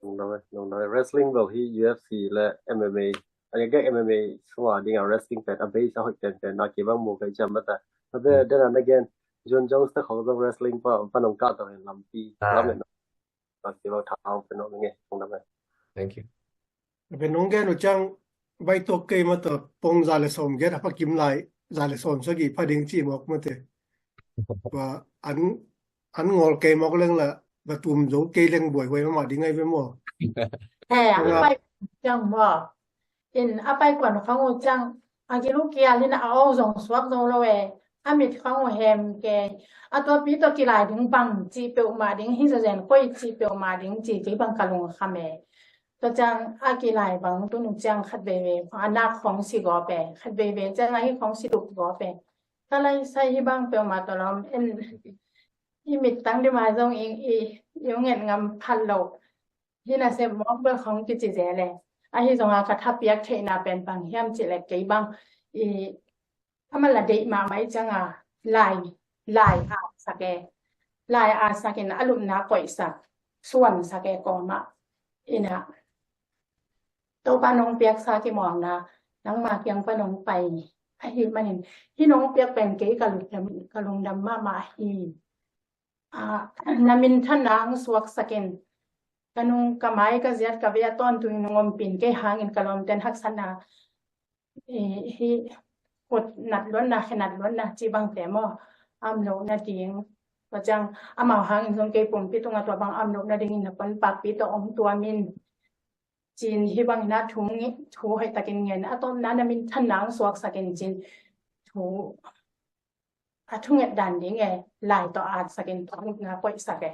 Nong dang e, nong dang e. Wrestling bel hi U F C le M M A. Ani gek M M A sung a ding a wrestling pen a base a hoih penpen na kibang mu kei ciam mata. Tua pen, hmm, then again, Jon Jones te khong zong wrestling pa, pa nong kah tawh hen lampi. Ah. Lam le nong. Thank you. Pen nong gen uh ciang, baih tuak kei mah tawh pong za le sawm giat a pha kim lai, za le sawm sagih pha ding ci mawk mate. Ba an, an ngawl kei mawk leng la, ba tum zo kei leng buaihuai mahmah ding ai ve maw. He, a pai ciang maw. In a pai kuan khang uh ciang, a gil uh kial in a aw zong suak zo lo e, a mit khang uh hem kei, a tuapi tawh kilai ding bang cih peuhmah ding, hi zazen koi cih peuhmah ding cih kei bang ka lungkham e. Tua ciang a kilai bang tun uh ciang khat veivei a nak khong si gawp e, khat veivei ciang a hi khong si dup gawp e. Ka lai sai hi bang peuhmah tawh lawm en, i mit tang dima zong i, i, i nget ngam phat lo. Hi na sem mawk bel khong kici zel e. Ahi zonga ka thapiak theihna pen bang hiam cih leh kei bang i, a man la deih mahmah i cianga lai, lai a sak e. Lai a sakin a lupna koihsak, suansak e kawmah. Ina Topa nong piaksa kimuangna nangma kiang pa nong pai ahi manin, hi nong piak pen kei ka lungdam, ka lungdam mahmah hi. Ah, na minthanna hong suaksakin, ka nung ka mai ka ziat ka vei a tawntung nong ompin kei hangin ka lawmten haksatna, eh, hi khut natluatna, khe natluatna ci bangte maw, a om loh nading. Tua ciang amau hangin zong kei pumpi tungah tua bang a om loh nadingin na pon pakpi tawh om tuamin. Cin hi bangin a thu nge-, thu hoihtakin ngen, a tawpna na minthanna hong suaksakin cin thu a thunget dan ding e, lai tawh atsakin tua lupna koihsak e.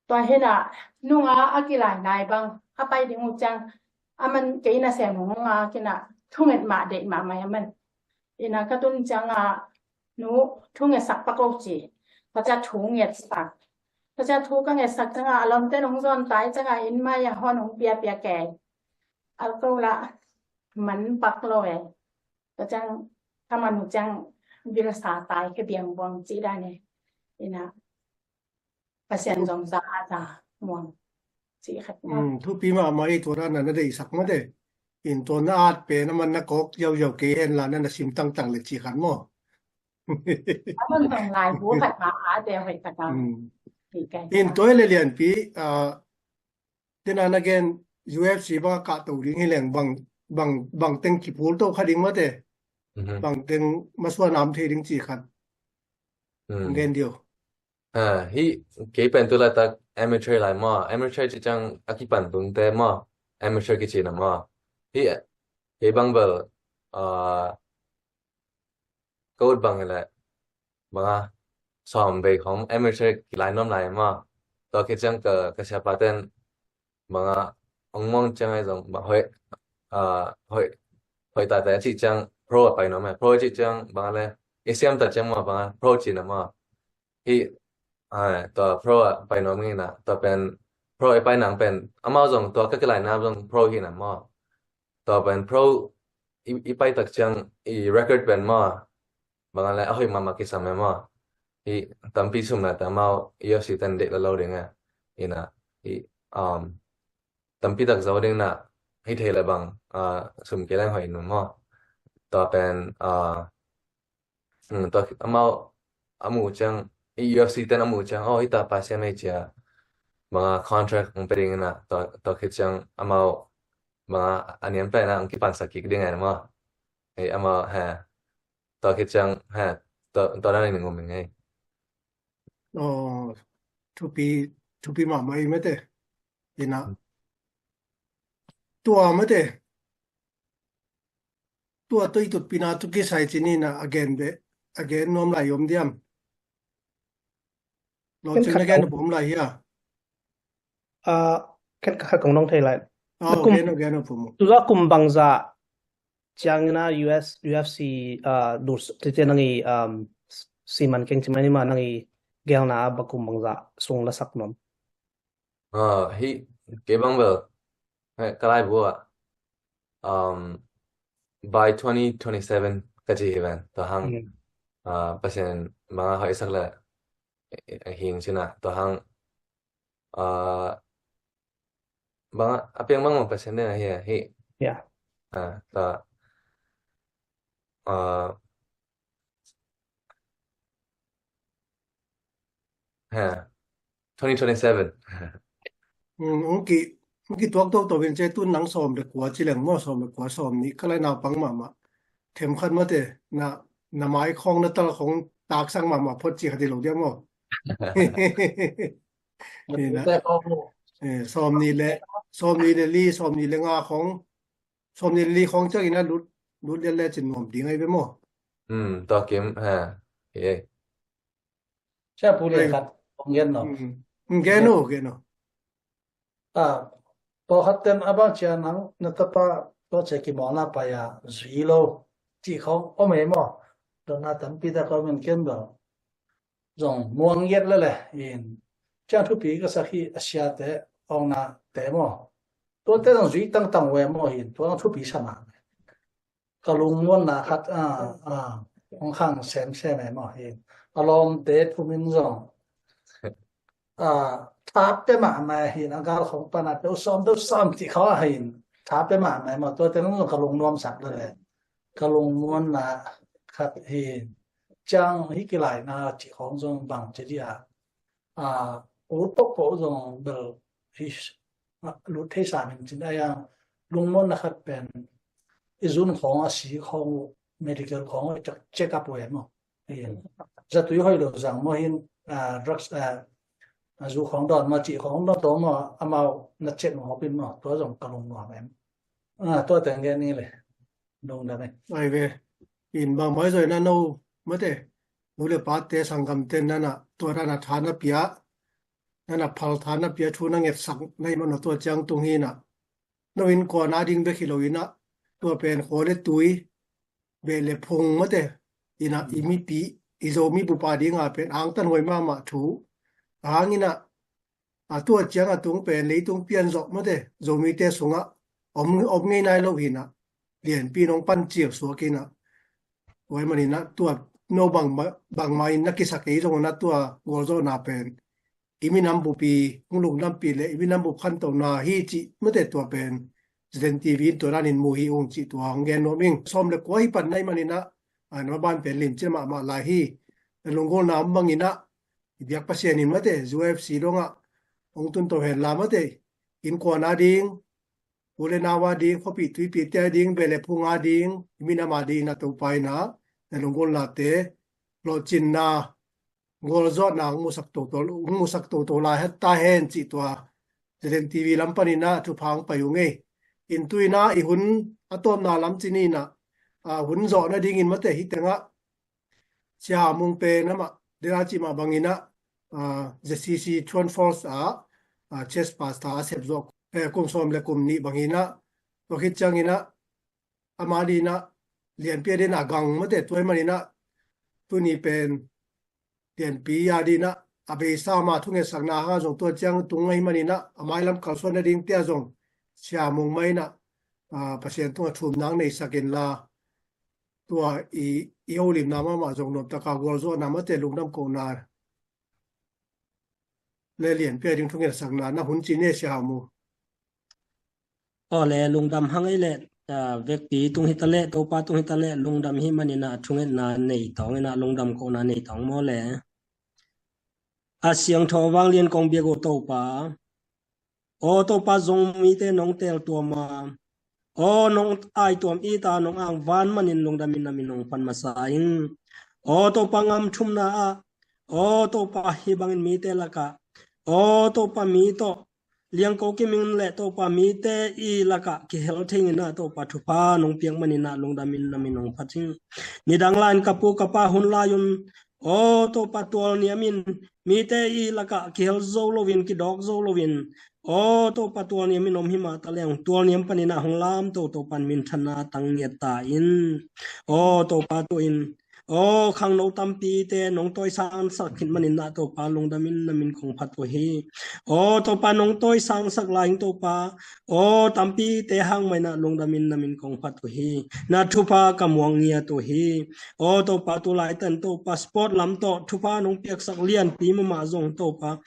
Tua hina nunga a kilai lai bang a pai ding uh ciang a man kei nasem hong a kina thunget mah deih mahmah a man. Ina ka tun cianga nu thungetsak pak o ci. Tua cia thungetsak. Tua ciang thu ka ngetsak ciangah a lawmte nong zawn tai ciangah inn mai a hon hong piapia kei. A ko lah man pak lo e. Tua ciang ka man uh ciang vilsa tai khe biang buang ci dan e. Ina Pasian zong za a za muang ci khat na. Thupi mahmah i tua dan a na deihsak mate. In tua na at pen a man na kawk ziauziau kei hen la na na sim tangtang le ci khat maw? A man zong lai bu khat ma a de hoih khat na. In tua le lianpi a Tena na gen U F C bang a kahto ding hi leng bang bang bang teng kipul to kha ding mate. Bang teng masuan am thei ding ci khat. Gen dio. Hi kei pen tu laitak amateur lai maw, amateur ci ciang a kipan tungte maw, amateur kici na maw. Hi kei bang bel ka ut bang hileh banga sawm vei khong amateur kilai nuam lai maw. Tua khit ciang ka ka siapa ten banga ong muang ciang ai zong bang hoih hoih hoih tate a cih ciang pro a pai nuam ai. Pro a cih ciang banga le i siam ta ciang maw banga pro ci na maw. Hi tua pro a pai nuam ngei na tua pen pro i pai nang pen amau zong tua ka kilai na zong pro hi na maw. Tua pen pro i pai tak ciang i record pen maw. Banga le a hoih mahmah kisam e maw. Hi tampi sum na ta amau U F C ten deih la lo ding e. Ina hi tampi tak zo ding na hi thei le bang sum kileng hoih nu maw. Tua pen tua amau a muh ciang i U F C ten a muh ciang aw hita pa siam ei cia banga contract hong pe ding ina tua khit ciang amau banga a niam pen a hong kipansak kik ding ina maw. Ei amau he tua khit ciang he tua dan ning um ing ei. Thupi thupi mahmah i mete ina tua mete tua tui tutpina tu kisai cini na a gen be a gen nuam lai om diam? Lo cin a gen bom lai hia? Ken ka khat kong nong thei lai. Tuza kum bangza ciangina U S U F C dur tete nangi siman keng cimai nima nangi gelna a ba kum bangza sung lasak nuam. Hi kei bang bel ka lai bua um by twenty twenty-seven ka ci hi ven tua hang Pasian banga hoih sak le hing cina tua hang banga a piang bang bang Pasian dena hi hi ya ta twenty twenty-seven. Ong ki ong ki tuak tuak tuak in ce tun nang sawm le kua ci leng maw sawm le kua sawm nih ka lai naupang mahmah. Them khat mate na na mai khawng na tal khawng taksang mahmah phot ci khat i lo dia maw? Sawm nih le sawm nih le li sawm nih le nga khawng sawm nih le li khawng ciangin a lut lut le le cin nuam ding ai ve maw? Tua kim ha. Sia pu le khat ong gen no. Gen no gen no. A pawlkhat ten a bang cia nang na tapa tua cia kimawlna pai a zui lo cih khawng om ei maw? Dona tampi tak om in ken lo zong muang yet lele in ciang thupi ka sak hi a siate awngna te maw? Tuate zong zui tangtang ve maw hin tua thupi sa mah. Ka lungmuanna khat a hong khang semsem e maw hi a lawmte thumin zong a thape mahmah hin a gal khong pana pe usawm deuh sam ti khaw a hin thape mahmah maw tuate nung zong ka lungnuamsak le le ka lungmuanna khat hi ciang hi kilaina ci khong zong bang ci dia a u tok po zong bel hi lut thei sa min cin a yang lungmuanna khat pen i zun khong a si khong medical khong a check up we maw zatui hoi lo zang maw hin drugs a zu khong don maw ci khong don to maw amau na check maw hopin maw tua zong ka lungnuam em tua teng gen ni le lungdam em. Ai ve in bang mai zoi na no mate nu le pate sanggamte nana tua dana tha na pia nana phal tha na pia thu na ngetsak na himah na tua ciang tung hi na no in kua na ding bek hi lo ina tua pen khua le tui beh le phung mate ina i mipi i zo mi bupa dinga pen angtan huai mahmah thu a hang ina a tua ciang a tung pen leitung pian zawh mate, Zomite sungah om, om ngei nai lo hinah, lianpi nong pan cil suak hinah. Tua hi maninah tua no bangma, bangma in na kisa kei zong na tua gualzawhna pen i minam bupi hong lungdampih le i minam bup khantohna hi cih mate tua pen Zeden T V in tua danin mu hi ung cih tua hong gen nuam ing. Sawm le kua hi pan na hi maninah, a, na maban pen limcil mahmah lai hi. Na lunggulhna om banginah i biak Pasian in mate U F C dongah hong tunto henla mate, innkuan a ding, u le nau a ding, khuapih tuipih te a ding, beh le phung a ding, i minam a ding inah Topa inah na lunggulhnate lawhcinna gualzawhna hong musak toto, hong musak toto lai het ta hen cih tua Zeden T V lam paninah thupha hong pai uh ngei. In tu inah i hun a tawpna lam ci ninah, a, hun zawh nadingin mate hi tengah Sia Hau Mung pen amah dena cih mah banginah, a, Z C C Chuan Falls ah, a, church pastor a sep zawh, eh, kum sawm le kum nih banginah, tua khit cianginah ama dinah lianpi a dinah gang mate tua hi maninah tuni pen lianpi a dinah a beisa ama thungetsakna hanga zong tua ciang tung ahi maninah a mailam kalsuan nading tia zong Sia Hau Mung mah inah, a, Pasian tungah thumna hong neisak inla tua i, i holimna mahmah zong nuamtaka gualzawhna mate lungdam kohna le lianpi a ding thungetsakna na hun ci ne Sia Hau Mung. Aw le lungdam hang ei le, a, vekpi tung hi ta le, Topa tung hi ta le, lungdam hi maninah thungetna nei tawng inah lungdam kohna nei tawng maw le. A siangtho vanglian kong biak uh Topa. Aw Topa Zomite nong teltuam a. Aw nong aituam ita nong angvan manin lungdamin na min hong phat masa ing. Aw Topa ngam thumna ah. Aw Topa hih bangin mite lakah. Aw Topa mi tawh liangko kiming le Topa mite i lakah kihel thei inah Topa thupha nong piak maninah lungdamin na min hong phat ing. Nidang lai-in ka pu ka pa hun lai-un aw Topa tualniamin mite i lakah kihel zo loin kidawk zo loin aw Topa tualniamin om hi mah ta leng tualniam paninah hong lamto Topa in minthanna tang ngiat ta in. Aw Topa tu-in aw khangno tampite nong tawisangsak khit maninah Topa lungdamin na min kong phat uh hi. Aw Topa nong tawisangsak lai-in Topa aw tampite hang mah inah lungdamin na min kong phat uh hi. Na thupha ka muang ngiat uh hi. Aw Topa tu laitan Topa sport lam tawh thupha nong piaksak lianpi mahmah zong Topa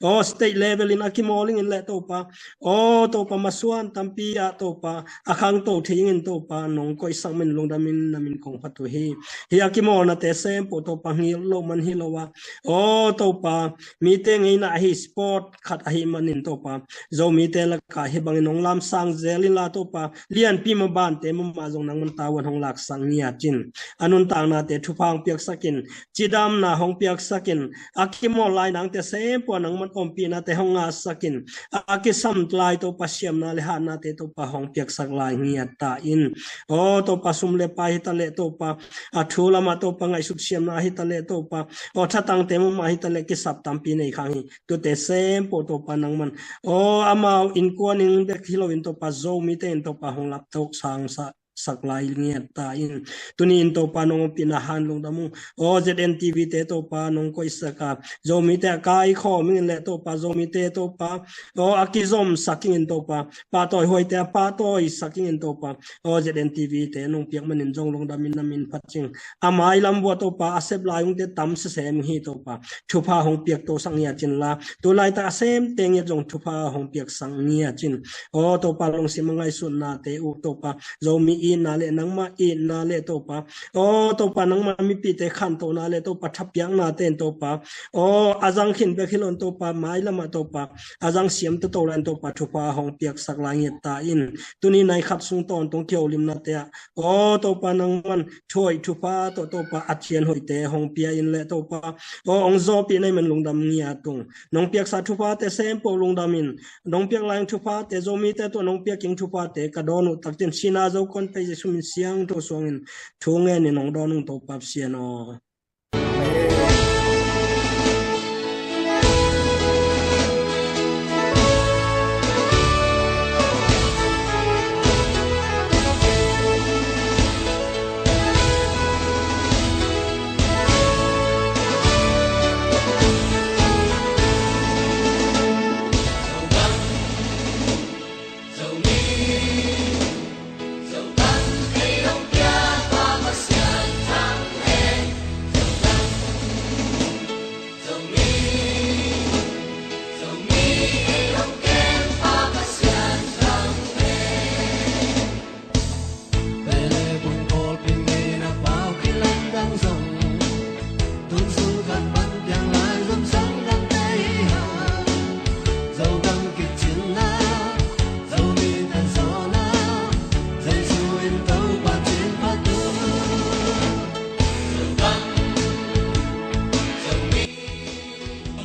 aw state level in a kimawl ingin le Topa aw Topa masuan tampi ah Topa a khangto thei ingin Topa nong koihsak manin lungdamin na min kong phat uh hi. Hih a kimawlnate sempoh Topa ngil loh man hi lo ah aw Topa mite ngeina ahi sport khat ahi manin Topa Zomite lakah hih bangin hong lamsang zel inla Topa lianpi mabante mahmah zong nangman tavuan hong laksak ngiat in a nuntaknate thupha hong piaksak in cidamna hong piaksak in a kimawl lai nangte sempoh nangman ompihnate hong ngahsak in a kisam lai Topa siamna le hatnate Topa hong piaksak lai ngiat ta in. Aw Topa sum le pai hi ta le Topa a thu lamah Topa ngaihsut siamna hi ta le Topa aw thatangte mahmah hi ta le kisap tampi nei khang hi. Tute sempoh Topa nangman aw amau innkuan in bek hi loin Topa Zomite in Topa hong laptok sangsak sak lai ngiat ta in. Tuni in Topa nong ompihna han lungdam ung. Aw Z N T V te Topa nong koihsak a Zomite a kaikhawm ingin le Topa Zomite Topa aw a kizomsak ingin Topa pahtawi huaite a pahtawisak ingin Topa aw Z N T V te nong piak manin zong lungdamin na min phat ing. A mailam vuah Topa a sep lai ungte tam sisem hi Topa thupha hong piaktosak ngiat inla tu laitak a semte ngiat zong thupha hong piaksak ngiat in. Aw Topa lungsim a ngaihsutnate uh Topa Zomi itna le nangmah itna le Topa aw Topa nangmah mipite khantohna le Topa thapiaknate in Topa aw a zang khin bek hi loin Topa mailamah Topa a zang siam toto lai in Topa thupha hong piaksak lai ngiat ta in. Tuni nai khat sung tawntung kiholimnate ah aw Topa nangman thuhoih thupha tawh Topa a thian hoihte hong pia in le Topa aw hong zawhpih na hi man lungdam ngiat ung. Nong piaksa thuphate sempoh lungdam in nong piak lai-in thuphate Zomite tawh nong piak ing thuphate ka dawn uh takciang sina zo kon pei Jesu min siangtho suangin thu ngenin hong dawn ung Topa Pasian aw.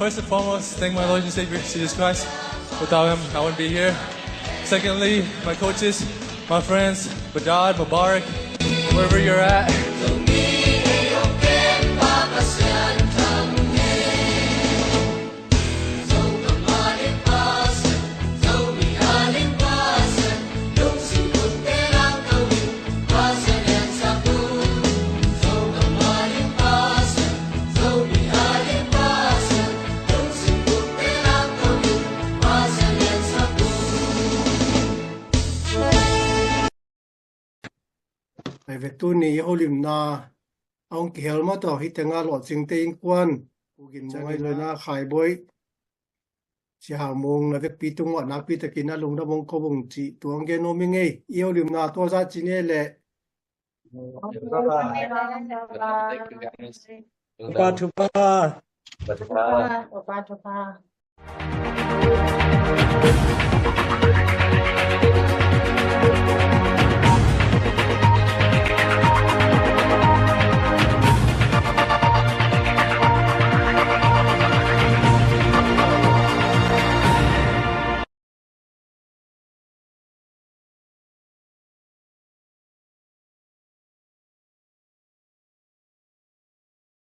First and foremost, thank my Lord and Savior, Jesus Christ. Without him, I wouldn't be here. Secondly, my coaches, my friends, Badad, Mubarak, wherever you're at. Ai ve, tuni i holimna a hong kihel mah tawh hih tengah lawhcingte innkuan, Pu Gin Mung, Khai Bawi, Sia Hau Mung, na vekpi tungah nakpi takin a lungdam hong ko ung cih tua hong gen nuam ing ei. I holimna tua zah ci ni leh. Thupha, thupha. Thupha, thupha.